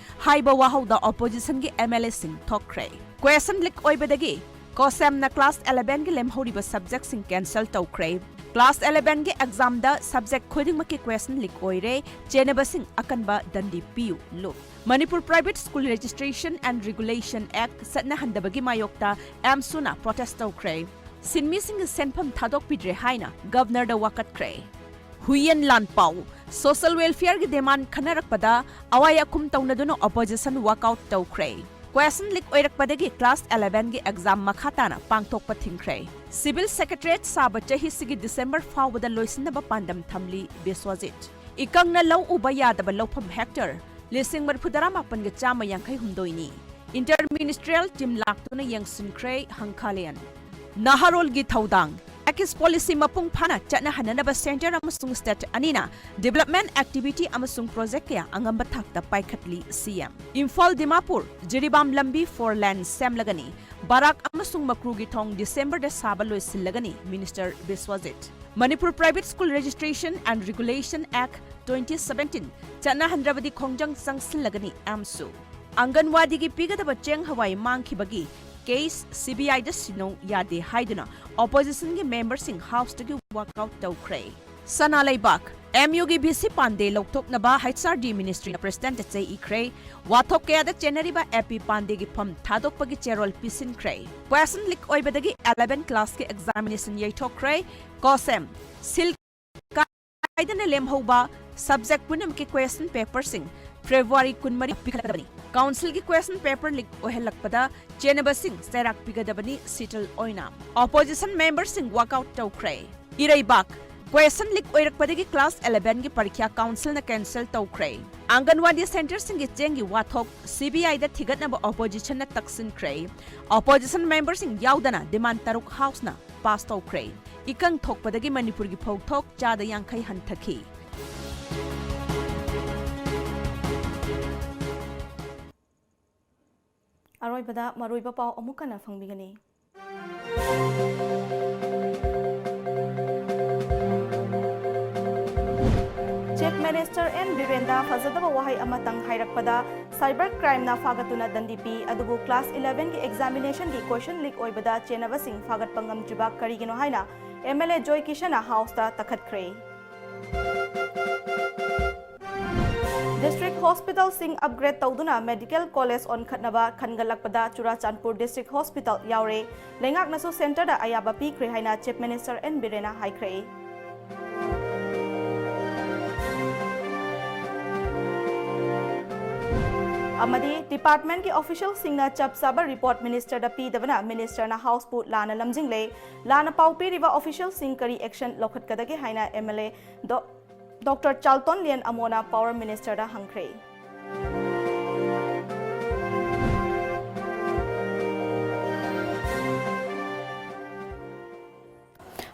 ꯍꯥꯏꯕ ꯋꯥꯍꯧꯗ ꯑꯣꯄꯣꯖꯤꯁꯟꯒꯤ ꯑꯦꯝ ꯑꯦꯜ ꯑꯦꯁꯤꯡ ꯊꯣꯛꯈ꯭ꯔꯦ꯫ ꯀ꯭ꯋꯦꯁꯟ ꯂꯤꯛ ꯑꯣꯏꯕꯗꯒꯤ ꯀꯣꯁꯦꯝꯅ ꯀ꯭ꯂꯥꯁ ꯑꯦꯂꯦꯚꯦꯟꯒꯤ ꯂꯦꯝꯍꯧꯔꯤꯕ ꯁꯕꯖꯦꯛꯁꯤꯡ ꯀꯦꯟꯁꯦꯜ ꯇꯧꯈ꯭ꯔꯦ꯫ ꯀ꯭ꯂꯥꯁ ꯑꯦꯂꯦꯚꯦꯟꯒꯤ ꯑꯦꯛꯖꯥꯝꯗ ꯁꯕꯖꯦꯛ ꯈꯨꯗꯤꯡꯃꯛꯀꯤ ꯀ꯭ꯋꯦꯁꯟ ꯂꯤꯛ ꯑꯣꯏꯔꯦ꯫ ꯆꯦꯟꯅꯕꯁꯤꯡ ꯑꯀꯟꯕ ꯗꯟꯗꯤ ꯄꯤꯌꯨ, ꯂꯨꯞ꯫ Manipur private school registration and regulation act ꯆꯠꯅꯍꯟꯗꯕꯒꯤ ꯃꯥꯌꯣꯛꯇ ꯑꯦꯝꯁꯨꯅ ꯄ꯭ꯔꯣꯇꯦꯁ ꯇꯧꯈ꯭ꯔꯦ꯫ ꯁꯤꯟꯃꯤꯁꯤꯡꯒꯤ ꯁꯦꯟꯐꯝ ꯊꯥꯗꯣꯛꯄꯤꯗ꯭ꯔꯦ ꯍꯥꯏꯅ ꯒꯚꯔꯅꯔꯗ ꯋꯥꯀꯠꯈ꯭ꯔꯦ꯫ ꯍꯨꯏꯌꯦꯟ ꯂꯥꯟꯄꯥꯎ, ꯁꯣꯁꯤꯌꯦꯜ ꯋꯦꯜꯐꯤꯌꯔꯒꯤ ꯗꯤꯃꯥꯟ ꯈꯟꯅꯔꯛꯄꯗ ꯑꯋꯥꯏ ꯑꯈꯨꯝ ꯇꯧꯅꯗꯨꯅ ꯑꯣꯄꯣꯖꯤꯁꯟ ꯋꯥꯛꯑꯥꯎꯠ ꯇꯧꯈ꯭ꯔꯦ꯫ ꯀ꯭ꯋꯦꯁꯟ ꯂꯤꯛ ꯑꯣꯏꯔꯛꯄꯗꯒꯤ ꯀ꯭ꯂꯥꯁ ꯑꯦꯂꯦꯚꯦꯟꯒꯤ ꯑꯦꯛꯖꯥꯝ ꯃꯈꯥ ꯇꯥꯅ ꯄꯥꯡꯊꯣꯛꯄ ꯊꯤꯡꯈ꯭ꯔꯦ꯫ ꯁꯤꯚꯤꯜ ꯁꯦꯀ꯭ꯔꯦꯇꯔꯤꯌꯦꯠ ꯁꯥꯕ ꯆꯍꯤꯁꯤꯒꯤ ꯗꯤꯁꯦꯝꯕꯔ ꯐꯥꯎꯕꯗ ꯂꯣꯏꯁꯤꯟꯅꯕ ꯄꯥꯟꯗꯝ ꯊꯝꯂꯤ ꯕꯤꯁ꯭ꯋꯖꯤꯠ꯫ ꯏꯀꯪꯅ ꯂꯧ ꯎꯕ ꯌꯥꯗꯕ ꯂꯧꯐꯝ ꯍꯦꯛꯇꯔ ꯂꯤꯁꯤꯡ ꯃꯔꯤꯐꯨ ꯇꯔꯥ ꯃꯥꯄꯟꯒ ꯆꯥꯝꯃ ꯌꯥꯡꯈꯩ ꯍꯨꯝꯗꯣꯏꯅꯤ꯫ ꯏꯟꯇꯔ ꯃꯤꯅꯤꯁꯇ꯭ꯔꯤꯌꯦꯜ ꯇꯤꯝ ꯂꯥꯛꯇꯨꯅ ꯌꯦꯡꯁꯤꯟꯈ꯭ꯔꯦ ꯍꯪꯈꯥꯂꯦꯟ꯫ ꯅꯍꯥꯔꯣꯜꯒꯤ ꯊꯧꯗꯥꯡ, ꯑꯦꯛꯁ ꯄꯣꯂꯤꯁꯤ ꯃꯄꯨꯡ ꯐꯥꯅ ꯆꯠꯅꯍꯟꯅꯅꯕ ꯁꯦꯟꯇꯔ ꯑꯃꯁꯨꯡ ꯁ꯭ꯇꯦꯠ ꯑꯅꯤꯅ ꯗꯤꯚꯦꯂꯞꯃꯦꯟꯠ ꯑꯦꯛꯇꯤꯚꯤꯇꯤ ꯑꯃꯁꯨꯡ ꯄ꯭ꯔꯣꯖꯦꯛ ꯀꯌꯥ ꯑꯉꯝꯕ ꯊꯥꯛꯇ ꯄꯥꯏꯈꯠꯂꯤ, ꯁꯤ ꯑꯦꯝ꯫ ꯏꯝꯐꯥꯜ ꯗꯤꯃꯥꯄꯨꯔ ꯖꯤꯔꯤꯕꯥꯝ ꯂꯝꯕꯤ ꯐꯣꯔ ꯂꯦꯟ ꯁꯦꯝꯂꯒꯅꯤ꯫ ꯕꯔꯥꯛ ꯑꯃꯁꯨꯡ ꯃꯀ꯭ꯔꯨꯒꯤ ꯊꯣꯡ ꯗꯤꯁꯦꯝꯕꯔꯗ ꯁꯥꯕ ꯂꯣꯏꯁꯤꯜꯂꯒꯅꯤ, minister Biswajit. Manipur private school registration and regulation act twenty seventeen ꯆꯠꯅꯍꯟꯗ꯭ꯔꯕꯗꯤ ꯈꯣꯡꯖꯪ ꯆꯪꯁꯤꯜꯂꯒꯅꯤ, ꯑꯦꯝꯁꯨ꯫ ꯑꯪꯒꯟꯋꯥꯗꯤꯒꯤ ꯄꯤꯒꯗꯕ ꯆꯦꯡ ꯍꯋꯥꯏ ꯃꯥꯡꯈꯤꯕꯒꯤ ꯀꯦꯁ ꯁꯤ ꯕꯤ ꯑꯥꯏꯗ ꯁꯤꯟꯅꯧ ꯌꯥꯗꯦ ꯍꯥꯏꯗꯨꯅ ꯑꯣꯄꯣꯖꯤꯁꯟꯒꯤ ꯃꯦꯝꯕꯔꯁꯤꯡ ꯍꯥꯎꯁꯇꯒꯤ ꯋꯥꯛꯑꯥꯎꯠ ꯇꯧꯈ꯭ꯔꯦ꯫ ꯁꯅꯥ ꯂꯩꯕꯥꯛ, ꯑꯦꯝ ꯌꯨꯒꯤ ꯚꯤ ꯁꯤ ꯄꯥꯟꯗꯦ ꯂꯧꯊꯣꯛꯅꯕ ꯍꯩꯆ ꯑꯥꯔ ꯗꯤ ꯃꯤꯅꯤꯁꯇ꯭ꯔꯤꯅ ꯄ꯭ꯔꯦꯁꯤꯗꯦꯟꯠꯇ ꯆꯦ ꯏꯈ꯭ꯔꯦ꯫ ꯋꯥꯊꯣꯛ ꯀꯌꯥꯗ ꯆꯦꯟꯅꯔꯤꯕ ꯑꯦ ꯄꯤ ꯄꯥꯟꯗꯦꯒꯤ ꯐꯝ ꯊꯥꯗꯣꯛꯄꯒꯤ ꯆꯦꯔꯣꯜ ꯄꯤꯁꯤꯟꯈ꯭ꯔꯦ꯫ ꯀ꯭ꯋꯦꯁꯟ ꯂꯤꯛ ꯑꯣꯏꯕꯗꯒꯤ ꯑꯦꯂꯦꯚꯦꯟ ꯀ꯭ꯂꯥꯁꯀꯤ ꯑꯦꯛꯖꯥꯃꯤꯅꯦꯁꯟ ꯌꯩꯊꯣꯛꯈ꯭ꯔꯦ꯫ ꯀꯣꯁꯦꯝ, ꯁꯤꯜ ꯀꯥꯏꯗꯅ ꯂꯦꯝꯍꯧꯕ ꯁꯕꯖꯦꯛ ꯄꯨꯝꯅꯃꯛꯀꯤ ꯀ꯭ꯋꯦꯁꯟ ꯄꯦꯄꯔꯁꯤꯡ ꯐꯦꯕ꯭ꯔꯨꯋꯥꯔꯤ ꯀꯨꯟꯃꯔꯤ ꯄꯤꯈꯠꯂꯛꯀꯗꯕꯅꯤ꯫ ꯀꯥꯎꯟꯁꯤꯜꯒꯤ ꯀ꯭ꯋꯦꯁꯟ ꯄꯦꯄꯔ ꯂꯤꯛ ꯑꯣꯏꯍꯜꯂꯛꯄꯗ ꯆꯦꯟꯅꯕꯁꯤꯡ ꯆꯩꯔꯥꯛ ꯄꯤꯒꯗꯕꯅꯤ ꯁꯤꯇꯜ ꯑꯣꯏꯅ꯫ ꯑꯣꯄꯣꯖꯤꯁꯟ ꯃꯦꯝꯕꯔꯁꯤꯡ ꯋꯥꯛꯑꯥꯎꯠ ꯇꯧꯈ꯭ꯔꯦ꯫ ꯏꯔꯩꯕꯥꯛ, ꯀ꯭ꯋꯦꯁꯟ ꯂꯤꯛ ꯑꯣꯏꯔꯛꯄꯗꯒꯤ ꯀ꯭ꯂꯥꯁ ꯑꯦꯂꯦꯚꯦꯟꯒꯤ ꯄꯔꯤꯈ꯭ꯌꯥ ꯀꯥꯎꯟꯁꯤꯜꯅ ꯀꯦꯟꯁꯦꯜ ꯇꯧꯈ꯭ꯔꯦ꯫ ꯑꯪꯒꯟꯋꯥꯗꯤ ꯁꯦꯟꯇꯔꯁꯤꯡꯒꯤ ꯆꯦꯡꯒꯤ ꯋꯥꯊꯣꯛ ꯁꯤ ꯕꯤ ꯑꯥꯏꯗ ꯊꯤꯒꯠꯅꯕ ꯑꯣꯄꯣꯖꯤꯁꯟꯅ ꯇꯛꯁꯤꯟꯈ꯭ꯔꯦ꯫ ꯑꯣꯄꯣꯖꯤꯁꯟ ꯃꯦꯝꯕꯔꯁꯤꯡ ꯌꯥꯎꯗꯅ ꯗꯤꯃꯥꯟ ꯇꯔꯨꯛ ꯍꯥꯎꯁꯅ ꯄꯥꯁ ꯇꯧꯈ꯭ꯔꯦ꯫ ꯏꯀꯪ ꯊꯣꯛꯄꯗꯒꯤ ꯃꯅꯤꯄꯨꯔꯒꯤ ꯐꯧꯊꯣꯛ ꯆꯥꯗ ꯌꯥꯡꯈꯩ ꯍꯟꯊꯈꯤ꯫ ꯑꯔꯣꯏꯕꯗ ꯃꯔꯨꯑꯣꯏꯕ ꯄꯥꯎ ꯑꯃꯨꯛ ꯍꯟꯅ ꯐꯪꯕꯤꯒꯅꯤ꯫ ꯆꯤꯐ ꯃꯤꯅꯤꯁꯇꯔ ꯑꯦꯟ ꯕꯤꯔꯦꯟꯗ ꯐꯖꯗꯕ ꯋꯥꯍꯩ ꯑꯃꯇꯪ ꯍꯥꯏꯔꯛꯄꯗ ꯁꯥꯏꯕꯔ ꯀ꯭ꯔꯥꯏꯝꯅ ꯐꯥꯒꯠꯇꯨꯅ ꯗꯟꯗꯤ ꯄꯤ꯫ ꯑꯗꯨꯕꯨ ꯀ꯭ꯂꯥꯁ ꯏꯂꯦꯚꯦꯟꯒꯤ ꯑꯦꯛꯖꯥꯃꯤꯅꯦꯁꯟꯒꯤ ꯀ꯭ꯋꯦꯁꯟ ꯂꯤꯛ ꯑꯣꯏꯕꯗ ꯆꯦꯟꯅꯕꯁꯤꯡ ꯐꯥꯒꯠꯄ ꯉꯝꯗ꯭ꯔꯤꯕ ꯀꯔꯤꯒꯤꯅꯣ ꯍꯥꯏꯅ ꯑꯦꯝ ꯑꯦꯜ ꯑꯦ ꯖꯣꯏ ꯀꯤꯁꯟꯅ ꯍꯥꯎꯁꯇ ꯇꯛꯈꯠꯈ꯭ꯔꯦ꯫ ꯗꯤꯁꯇ꯭ꯔꯤꯛ ꯍꯣꯁꯄꯤꯇꯥꯜꯁꯤꯡ ꯑꯞꯒ꯭ꯔꯦꯗ ꯇꯧꯗꯨꯅ ꯃꯦꯗꯤꯀꯦꯜ ꯀꯣꯂꯦꯖ ꯑꯣꯟꯈꯠꯅꯕ ꯈꯟꯒꯠꯂꯛꯄꯗ ꯆꯨꯔꯥꯆꯥꯟꯄꯨꯔ ꯗꯤꯁꯇ꯭ꯔꯤꯛ ꯍꯣꯁꯄꯤꯇꯥꯜ ꯌꯥꯎꯔꯦ꯫ ꯂꯩꯉꯥꯛꯅꯁꯨ ꯁꯦꯟꯇꯔꯗ ꯑꯌꯥꯕ ꯄꯤꯈ꯭ꯔꯦ ꯍꯥꯏꯅ ꯆꯤꯐ ꯃꯤꯅꯤꯁꯇꯔ ꯑꯦꯟ ꯕꯤꯔꯦꯟꯅ ꯍꯥꯏꯈ꯭ꯔꯦ꯫ ꯑꯃꯗꯤ ꯗꯤꯄꯥꯔꯠꯃꯦꯟꯠꯀꯤ ꯑꯣꯐꯤꯁꯤꯌꯦꯜꯁꯤꯡꯅ ꯆꯞ ꯆꯥꯕ ꯔꯤꯄꯣꯔꯠ ꯃꯤꯅꯤꯁꯇꯔꯗ ꯄꯤꯗꯕꯅ ꯃꯤꯅꯤꯁꯇꯔꯅ ꯍꯥꯎꯁꯄꯨ ꯂꯥꯟꯅ ꯂꯝꯖꯤꯡꯂꯦ꯫ ꯂꯥꯟꯅ ꯄꯥꯎ ꯄꯤꯔꯤꯕ ꯑꯣꯐꯤꯁꯤꯌꯦꯜꯁꯤꯡ ꯀꯔꯤ ꯑꯦꯛꯁꯟ ꯂꯧꯈꯠꯀꯗꯒꯦ ꯍꯥꯏꯅ ꯑꯦꯝ ꯑꯦꯜ ꯑꯦ ꯗꯣ-, ꯗꯣꯛꯇꯔ ꯆꯥꯜꯇꯣꯟ ꯂꯤꯌꯟ ꯑꯃꯣꯅ ꯄꯥꯋꯔ ꯃꯤꯅꯤꯁꯇꯔꯗ ꯍꯪꯈ꯭ꯔꯦ꯫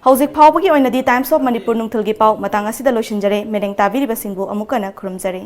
ꯍꯧꯖꯤꯛ ꯐꯥꯎꯕꯒꯤ ꯑꯣꯏꯅꯗꯤ ꯇꯥꯏꯝꯁ ꯑꯣꯐ ꯃꯅꯤꯄꯨꯔ ꯅꯨꯡꯊꯤꯜꯒꯤ ꯄꯥꯎ ꯃꯇꯥꯡ ꯑꯁꯤꯗ ꯂꯣꯏꯁꯤꯟꯖꯔꯦ꯫ ꯃꯤꯠꯌꯦꯡ ꯇꯥꯕꯤꯔꯤꯕꯁꯤꯡꯕꯨ ꯑꯃꯨꯛ ꯍꯟꯅ ꯈꯨꯔꯨꯝꯖꯔꯤ꯫